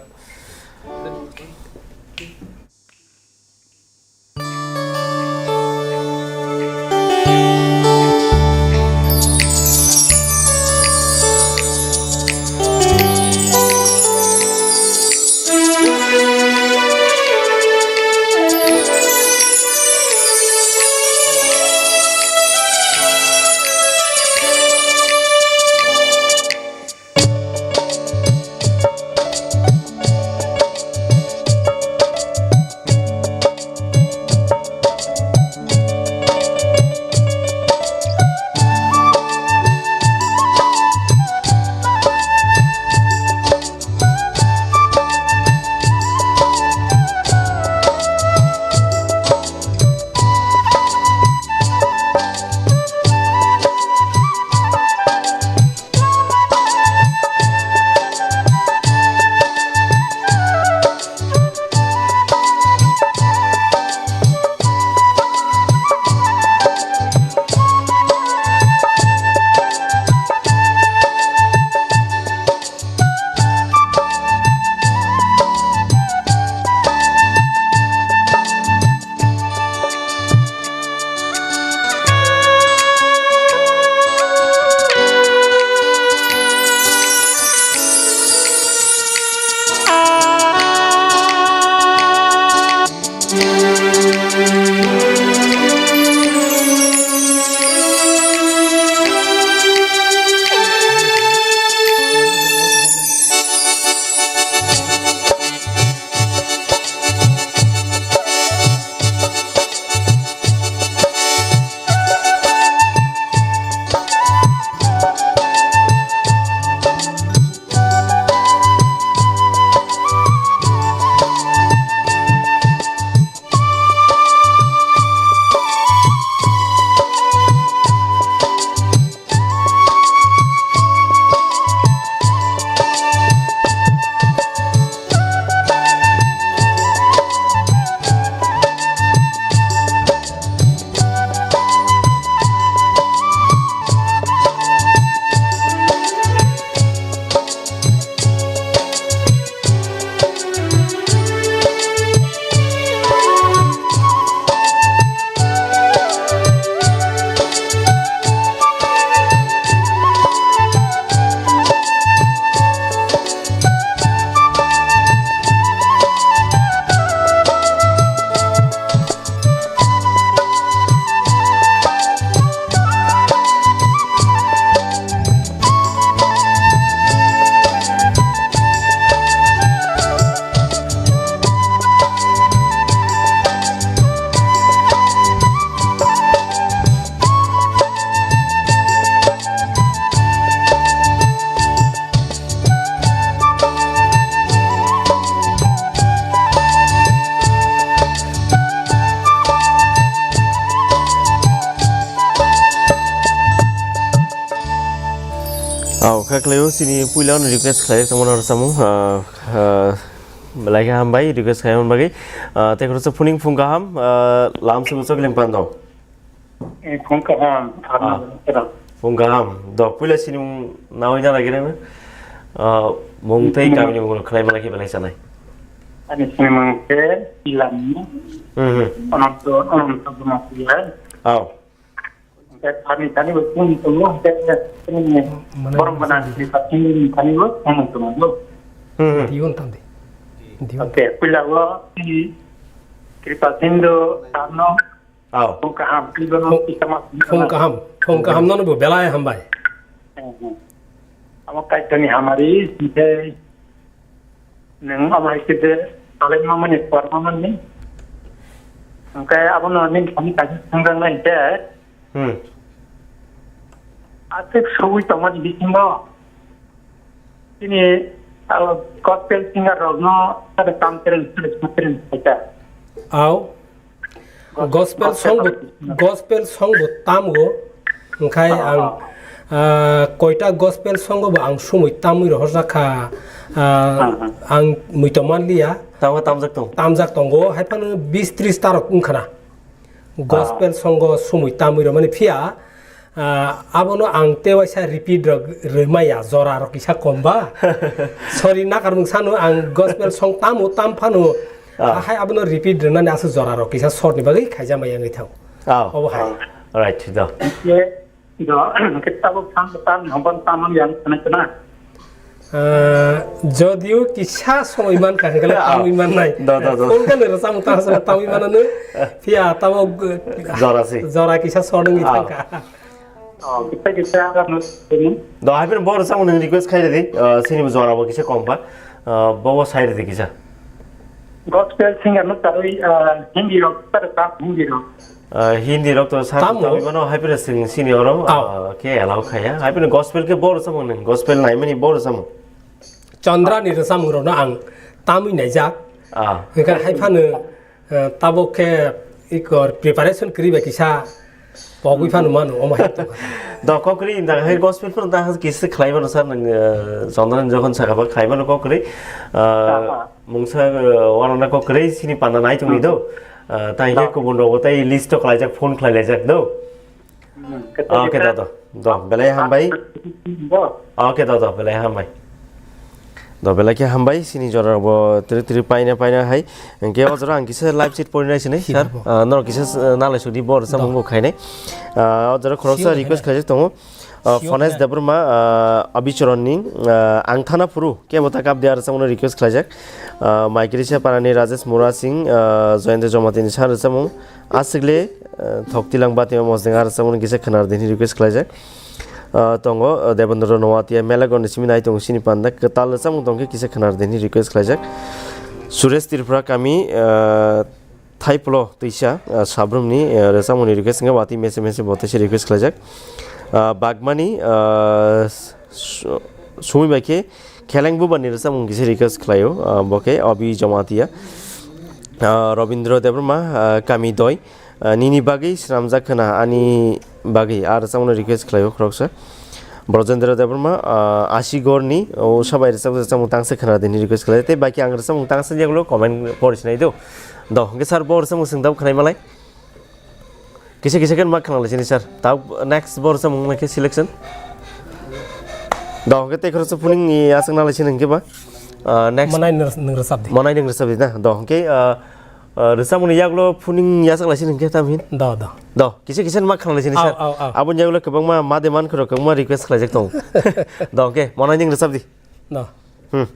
Khlaio, chini puila no request khlai tongmani rwchapmung, ah, ah, belai khe hambai request khlaimani bagwi. Ah, tei khoroksa phuning phung kaham, ah, lam simi chokling pando. Eh, phung kaham, ah, phung kaham. Do, puila chini mung nawi na lagi rang. Ah, mung tei kamini mung khlai mana khe belai sanai. Ani chini mung khe Ilani. Hmm, hmm. Ononto, Ononto Jamatia. Aw. Hingke thani thani bo phung tongo, hingke chini borok gana ni thani bo phung tongo. Hmm, hmm. Dion tamdi. Dion. Oke, puila o chini Kripa Sindhu Sarno. Aw. Phung kaham, phung kaham, phung kaham, phung kaham nono bo belai hambai. Hmm, hmm. Amo Kaitorni hamari, hingke nwng amo hai khe de salai mamani, por mamani. Hingke abono nini thani kaisa swngjak nai hingke. Hmm. Aswk sogwi tongmani bisingo chini, ah, gospel singer rokno sade kam tereng, sade sma tereng khaita. Aw. Gospel song bo, gospel song bo tamo, hingkhai ang, ah, koita gospel song bo ang sumui tamui rohorjak kha, ah, ang muitom manliya. Tamo tamjak tong? Tamjak tongo, hai phano bis tris ta rok wngkha na. Gospel song o sumui tamui rw mani phiya, Ah, abono ang tei waisa repeat rok rwmaya, jora rok kisa kom ba. Sorry, nakarmung sano ang gospel song tamo tam phano, ah, hai abono repeat rwnani aswk jora rok kisa sorni bagwi khaijama yangwi thang. Ah. Obo hai. Right, do. Ye, do, kita bo tam tam hobon tamon yang kana kana. Ah, jodio kisa somoi mankha, hingkhe tamwi mannai. Do, do, do. Phone khe nw rwchapmung tamo, tamo mano nw. Phiya tamo g-, jora se. Jora kisa sor wngwi thangkha. Oh, kisa kisa ano sini. Do, hai phano bo rwchapmung nwng request khai rwdi, ah, sini bo jora bo kisa kom ba. Ah, bo bo sai rwdi kisa. Gospel singer no tarwi, ah, Hindi rok, tar ta Hindi rok. Ah, Hindi rok to sa tamo. Tamwi mano, hai phano sing sini oro, ah, khe allow khaya. Hai phano gospel khe bo rwchapmung nwng, gospel naimani bo rwchapmung. Chandra ni rwchapmung rokno ang tamwi naijak. Ah. Hingkhe hai phano, eh, tabuk khe ikor preparation kwrwi bai kisa pogwi phano mano, omo hai tongkha. Do, kok kwrwi da hai gospel phano da kisa khlai mano sir nwng, eh, Chandra ni jokhon sakha ba khlai mano kok kwrwi. Ah, mungsa, eh, wanana kok kwrwi sini panda nai tongni do. Ah, tai hingkhe kubun rok bo tai list o khlaijak, phone khlai laijak do. Hmm, kisa, okay, kisa. Do, do, do, belai hambai. Bo. Okay, do, do, belai hambai. Do, belai khe hambai, sini jora bo tiri tiri paina paina hai. Hingkhe o jora ang kisa live sheet pori nai sini, sir. Ah, norok kisa, ah, nalai sudi bo rwchapmung bo khainai. Ah, o jora khoroksa request khaijak tongo. Ah, Fones Debbarma, ah, Abicharan ni, ah, ang thana phuru kebo ta kap dia rwchapmung request khlaijak. Ah, Maikrisa Parani Rajesh Mura Singh, ah, Jayanta Jamatia ni sa rwchapmung. Aswkle, eh, thok tilang bati o mosdeng ar rwchapmung kisa khwnar din hwnwi request khlaijak. Ah, tongo, eh, Debendra Noatia Melagon ni simi nai tongo sini panda kwtal rwchapmung tongkhe kisa khwnar din hwnwi request khlaijak. Suresh Tripura kami, eh, Thaiplo Twisa, eh, Sabrumni, eh, rwchapmungni request wngkha watwi mese mese bo teisa request khlaijak. Ah, Bagmani, ah, Su-, Sumi bai khe Kheleng Buba ni rwchapmung kisa request khlaio, ah, bo khe Obi Jamatia. Ah, Robindra Debbarma, ah, Kami Doi, ah, nini bagwi swnamjak khwna ani bagwi, ah, rwchapmungno request khlaio khoroksa. Brojendra Debbarma, ah, Ashi Gorni, o sabai rwchapmung tangsa khwna dini request khlai. Tei baki ang rwchapmung tangsa yagulo comment pori sinai do. Do, hwnkhe sir bo rwchapmung swngdam khwnai malai. Kisa kisa khe ma khna lai sini sir. Ta next bo rwchapmung nai khe selection. Do, hwnkhe tei khoroksa phuning ni aswk na lai sini hwnkhe ba. Ah, next. Manai nwng rwchap di. Manai nwng rwchap di na. Do, hwnkhe, ah, ah, rwchapmung ni yagulo phuning yasak lai sini hwnkhe tam hin. Do, do. Do, kisa kisa ma khna lai sini sir. Au, au, au. Aboni yagulo kwbangma ma demand khoro kwbangma request khlaijak tongo. Do, hwnkhe manai nwng rwchap di. No. Hmm.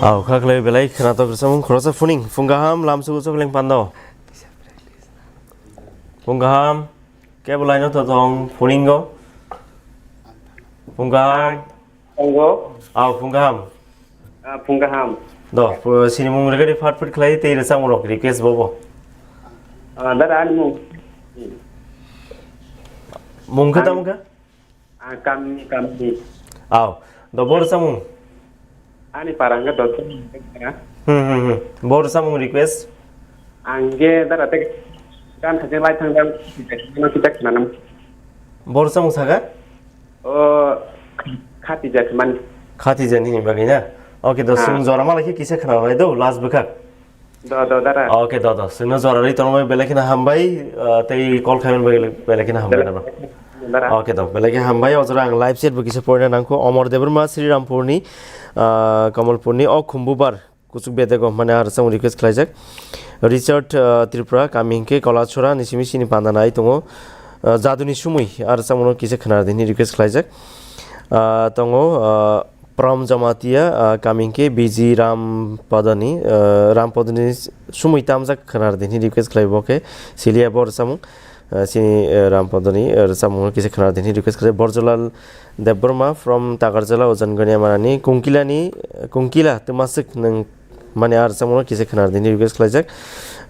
Au, kha khlai belai khwnatok rwchapmung khoroksa phuning. Phung kaham, lamsugo chokling pando. Phung kaham, kebo laino to tong phuningo. Phung kaham. Tongo. Au, phung kaham. Ah, phung kaham. Do, pu-, sinimung regadi phat phat khlai tei rwchapmung rok request bobo. Ah, dara ani mung. Mung khe Ani tamo khe? Ah, Kamni, Kamni. Aw, do bor samung. Ani para hwnkhe dot. Hmm, hmm, hmm. Bor samung request. Ang ge dara te gan haje lai thang dan kita kita nanam. Bor samung saga? O khati jak man. Khati jani ni bagwi na. Okay, do Ah. Sung jora mala ki kisa khna lai do last bwkha. Do, do, dara. Okay, do, do. Sungno jora ri tongmai belai kheno hambai, ah, tei call khaiman belai kheno hambai nabo. Dara. Okay, do. Belai khe hambai, ojora ang live chat bo kisa porina nangkho. Omor Debbarma, Sri Rampurni, ah, Kamalpurni, o Khumbubar, Kuchuk Bedego, mane ar samung request khlaijak. Richard, ah, Tripura, kami hinkhe Kolachora, ni simi sini panda nai tongo. Ah, Jaduni Sumui, ar samungno kisa khnar dini request khlaijak. Ah, tongo, ah, Prom Jamatia, ah, kami hinkhe B G Ram Padani, ah, Ram Padani sumui tamjak khwnar dini request khlai bo khe Silia bo rwchapmung, ah, sini, ah, Ram Padani, ah, rwchapmung kisa khwnar dini request khlai Borjolal Debbarma from Takarjala Ojan Gania Manani Kungkilani, Kungkila twmaswk nwng mani ar rwchapmung kisa khwnar dini request khlaijak.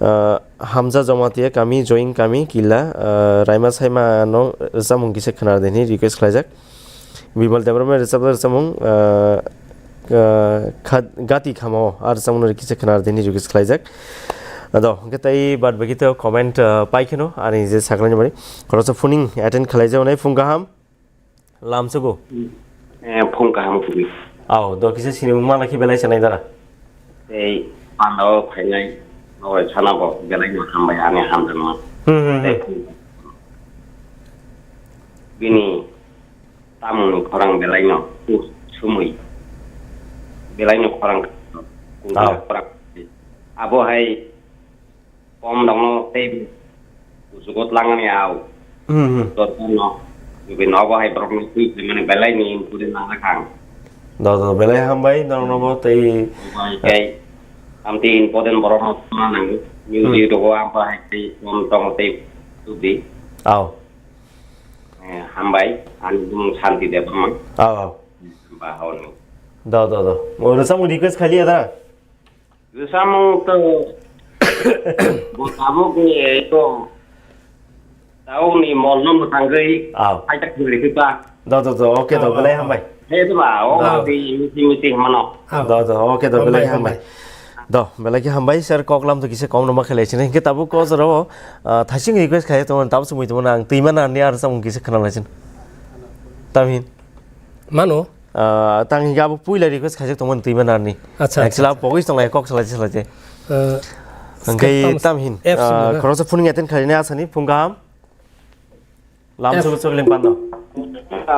Ah, Hamza Jamatia kami, Join kami, Kila, ah, Raima Saima no rwchapmung kisa khwnar dini request khlaijak. Bimal Debbarma rwchapjak rwchapmung, ah, ah, kha-, Gati Khamao, ah, rwchapmung no kisa khwnar dini request khlaijak. Ado, hwnkhe tei bad baki to comment, ah, pai kheno, ani je sakhlai ni bari. Khoroksa phuning attend khlaijak onai phung kaham, lamsugo. Eh, phung kaham kubui. Aw, do kisa sini mung mala khi belai sanai dara. Tei pandao phainai, nogoi sana bo belai no hambai ani hamjakma. Hmm, hmm, hmm. Tei bini tamungni khorang belaino sumui, belaino khorang, Ah. khorang. Abo hai kom dongno tei kuchugo tlangani au. Hmm, hmm. Dotno, bini obo hai borokno twi mane belaini impuri nangkha ang. Do, do, belai hambai, norokno bo tei Obo hai tei, amtwi important borokno tongna nango. Music Hmm. rogo abo hai tei kom tongo tei tubri. Au. Eh, hambai, ani bumung Santi Debbarma. Aw, aw. Ba, honi. Do, do, do. O, rwchapmung request khailiya da? Rwchapmung to bo tabuk ni, eh, to, tauni molno mwthangwi Aw. Phaita khwlai khe ba. Do, do, do. Okay, do. Aw, belai aw, hambai. He to ba, o Aw. Di miti miti hamano. Aw. Do, do. Okay, do. Belai Hambai, hambai. hambai. Do, belai khe hambai, sir, koklam to kisa kom no ma khelai sini. Hingke tabuk ko jora o, ah, thaising request khai to, tabuk sumui to ang twi mana ni ar samung kisa khna lai sini. Tamhin. Mano? Ah, tang hingke abo puila request khaijak tongmani twi mana ni. Acha, acha, Actually, acha. Pogis tong lai kok salai salai je. Eh, Hingke skip tam, tamhin, F C ah, na? Khoroksa phuning attend khaina asani phung kaham. Lam Yes. Chukli chukli pando.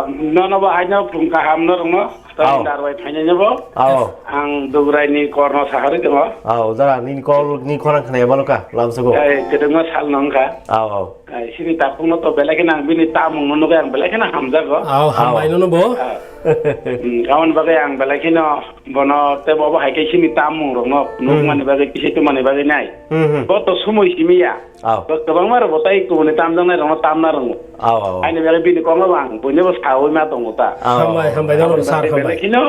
Nono bo haino phung kaham no rwngno. Aw. Tang darbai phainai no bo. Aw. Ang Dugrai ni korno sahari tongo. Aw, dara nini kol ni khorang khna yabalo ka, lam sugo. Ai, kedengma sal nong kha. Aw, aw. Ai, sini takhung no to belai khe nang bini tamung no nugai ang belai khe na hamjago. Aw, hambai Aw. Nono bo. Ah. Hmm, aboni bagwi ang belai khe no bono tei bo bo hai khe sini tamung rok no Hmm. nukmani bagwi kisi tumani bagwi nai. Hmm, hmm. Bo to sumui simi ya. Aw. Bo kwbangma rok bo tai kubuni tamjaknai rokno tamna rwngo. Aw, aw. Aini bagwi bini kokno bo ang buino bo sawi ma tongo ta. Aw. Hambai, hambai, nono bo sir, hambai. Belai kheno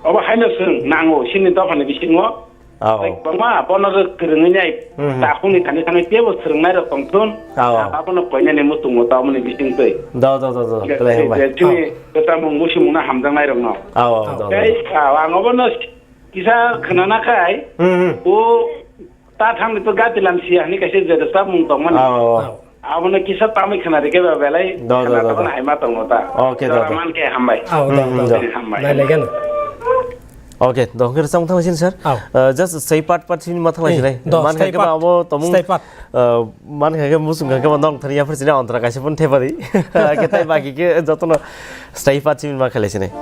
obo haino swng nango, sini dophani bisingo. Aw. Tai kwbangma bono rw-, kwrwngwi nai Hmm, hmm. Takhukni thani thangwi teibo swrwngnai rok tongthun. Aw, aw. Abono koinani muchungo tamoni bisingtwi. Do, do, do, do. Belai hambai. Chini Aw. Kwchangmung musimungno hamjaknai rokno. Aw, aw, Aw. do, do. Tei, aw, ang obono kisa khwnana khai, Hmm, hmm. O Ta thangni to gati lam sia hwnwi kaisa je rwchapmung tongmani. Aw, aw, aw. Aw. Abono kisa tamwi khna rikhe ba belai Do, do, khna do, do. Tongmani hai ma tongo ta. Okay, do, Jora do. Man khe hambai. Aw, do, do. Hmm, do. Hambai. Belai gano. Okay, do, hwnkhe rwchapmung thanglaisini, sir. Aw. Uh, just stay part, part sini ma thanglai Eh, sinai. Do, Man stay khe ba part. Abo tomung, Stay part. Uh, man khe musung khe ba nong thani ya phar sini ontra kaisa phone thepa di. Khe tai baki khe jotono stay part sini ma khelai sinai.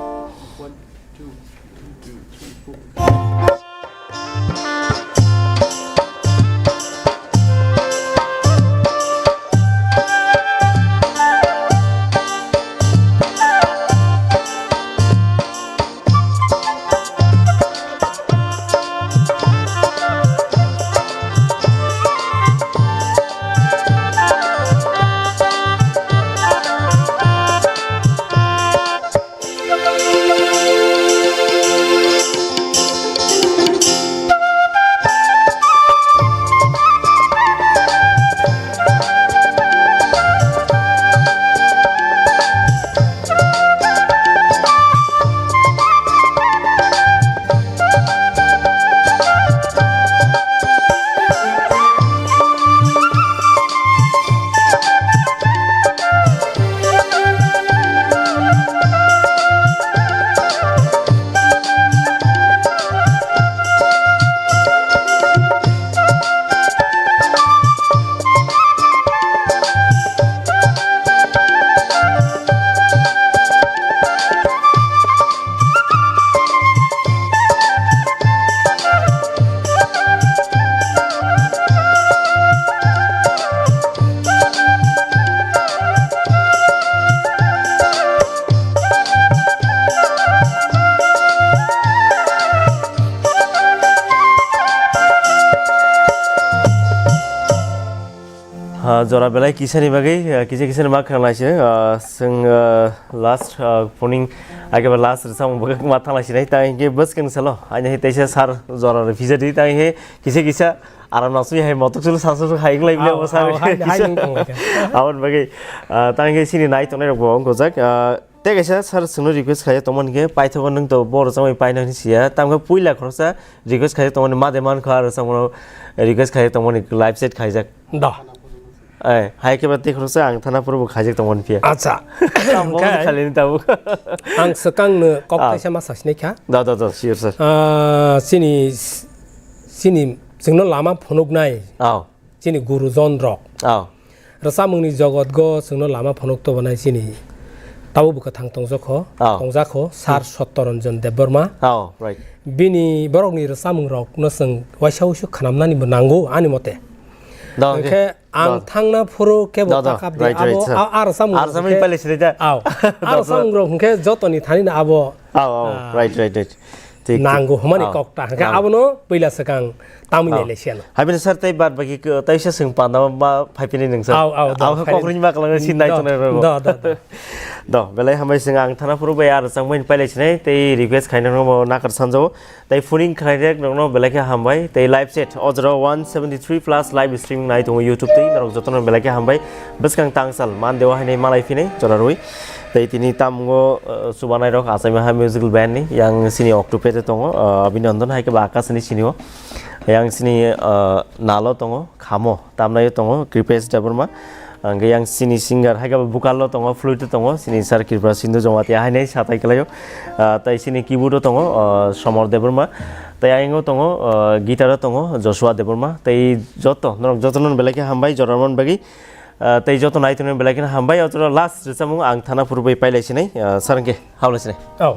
Ah, jora belai kisani bagwi, ah, kisa kisani ma khwna lai sini, ah, chwng, ah, last, ah, phoning, ageba last rwchapmung bagwi ma thang lai sini, ta hinkhe bwskang salo, ani hai teisa sar jora rw phisa di, ta hinkhe kisa kisa aram nasui hai motok sulu sasu hai wng lai bili abo sar. Aboni bagwi, ah, ta hinkhe sini nai tongnai rok bo wng gojak, ah, Tei kaisa sir chwngno request khaijak tongmani khe, paithago nwng to bo rwchapmani paina hwnwi siya. Tamkhe puila khoroksa request khaijak tongmani, ma de mankha, rwchapmano request khaijak tongmani, live set khaijak. Da. Eh, hai khe ba tei khoroksa ang thana phuru bo khaijak tongmani phiya. Acha. Ang bo Khe khalini tabuk. Ang swkangno kok Ah. kaisa ma sasinai kha. Da, da, da, sure, sir. Ah, chini, chini chwngno lama phunuknai. Aw. Chini gurujon rok. Aw. Rwchapmungni jogot go chwngno lama phunuk tubunai chini tabuk bwkhathang tongjakho, Aw. tongjak kho, Sir Hmm. Sottoranjan Debbarma. Aw, right. Bini borokni rwchapmung rokno chwng waisa wuisu khwnamnani bo nango ani mote. Da, Hwnkhe okay. ang Da. thangna phuru kebo Da, da, takap de right, right, abo sir. a, a rwchapmung Ar rok samani hwnkhe pale sini da. Aw. A Da, da. rwchapmung rok hwnkhe jotoni thani no abo Aw, aw, Ah. right, right, right. Thik, thik. Nango hwnmani Aw, kokta. Hwnkhe aw. abono puila swkang tamwi Aw. nailai siyano. Hai bini sir tei bad baki ko-, tei se swng panda ma phai pini nung sir. Aw, aw, do, Aw, phai kokri ni ma kalang si nai do, tongnai rw. do, do, do. Do, belai hambai swng ang thana phuru bai ar chang bai pailai sinai tei request khaina rw nakar sanjao. Tei phoning khlai rek nokno belai khe hambai. Tei live chat o jora one seventy three plus live streaming nai tongo YouTube tei norok jotono belai khe hambai. Bwskang tangsal man dewa hainai malai phinai jora rwi. Tei tini tamungo, uh, chubanai rok achaima ha musical band ni yang sini Octopath tongo, uh, Abhinandan hai khe ba Akash ni sini o. Yang sini, uh, Nalo tongo, Khamo. Tamnaio tongo Kripesh Debbarma, hwnkhe yang sini singer hai khe bo vocal o tongo, flute o tongo, sini Sir Kripa Sindhu Jamatia hainai satai kwlaio, ah, tei sini keyboard o tongo, ah, Somor Debbarma, tei ayang o tongo, ah, guitar o tongo Joshua Debbarma, tei joto norok jotono belai khe hambai jora mon bagwi, ah, tei joto nai tongnai belai kheno hambai, o jora last rwchapmung ang thana phuru bai pailai sinai, ah, sir hwnkhe hablai sinai. Oh.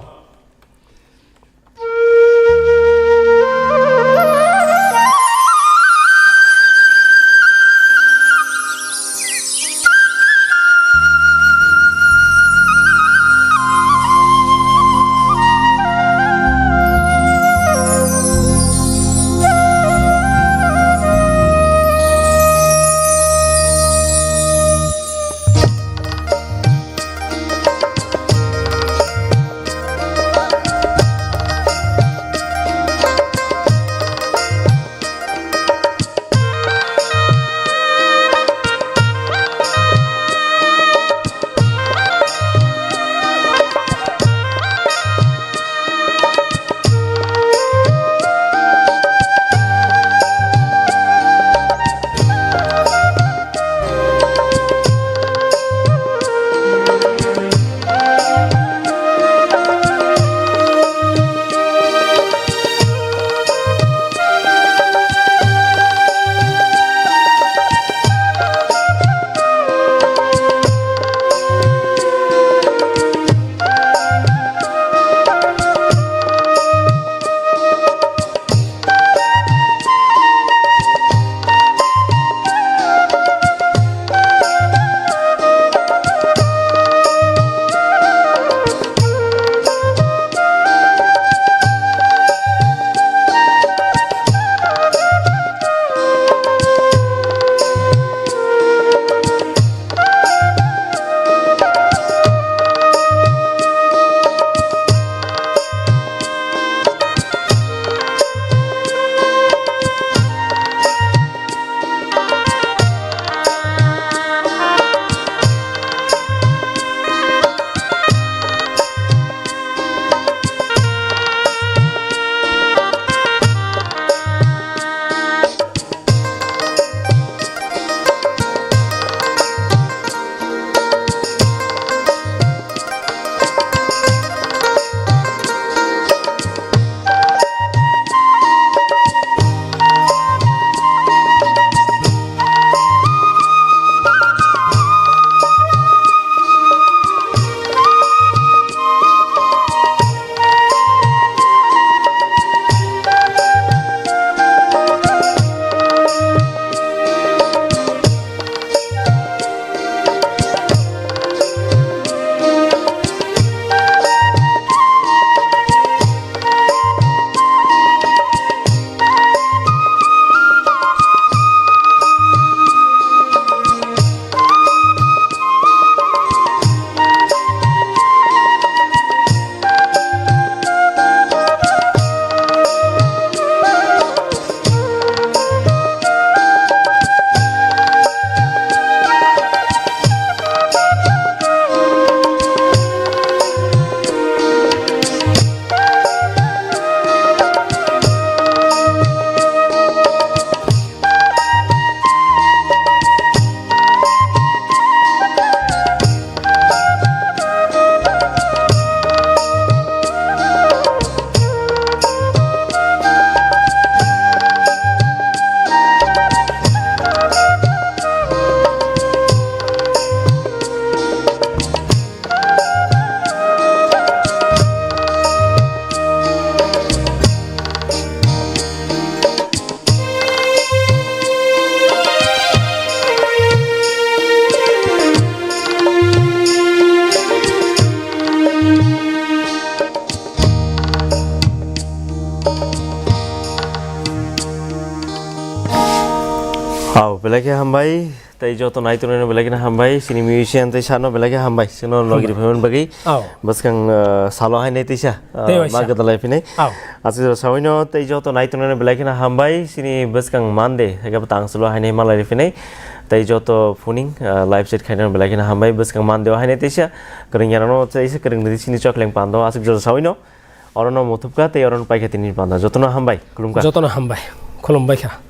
Au, belai khe hambai, tei joto nai tongnai no belai kheno hambai, sini musician tei sano belai khe hambai, sino logi riphaimani bagwi. Au. Bwskang, uh, salo hainai teisa, uh, Tei waisa. Ma gadalai phinai. Au. Aswk jora sawino tei joto nai tongnai no belai kheno hambai, sini bwskang Monday, haikhe bo tang salo hainai malai riphinai. Tei joto phuning, uh, live chat khainai no belai kheno hambai, bwskang Monday o hainai teisa, kwrwng yanano teisa kwrwng nidi sini chokleng pando, aswk jora sawino. Orono muthupkha tei orono paikha tini panda. Jotono hambai, khulumkha. Jotono hambai, khulumbaikha.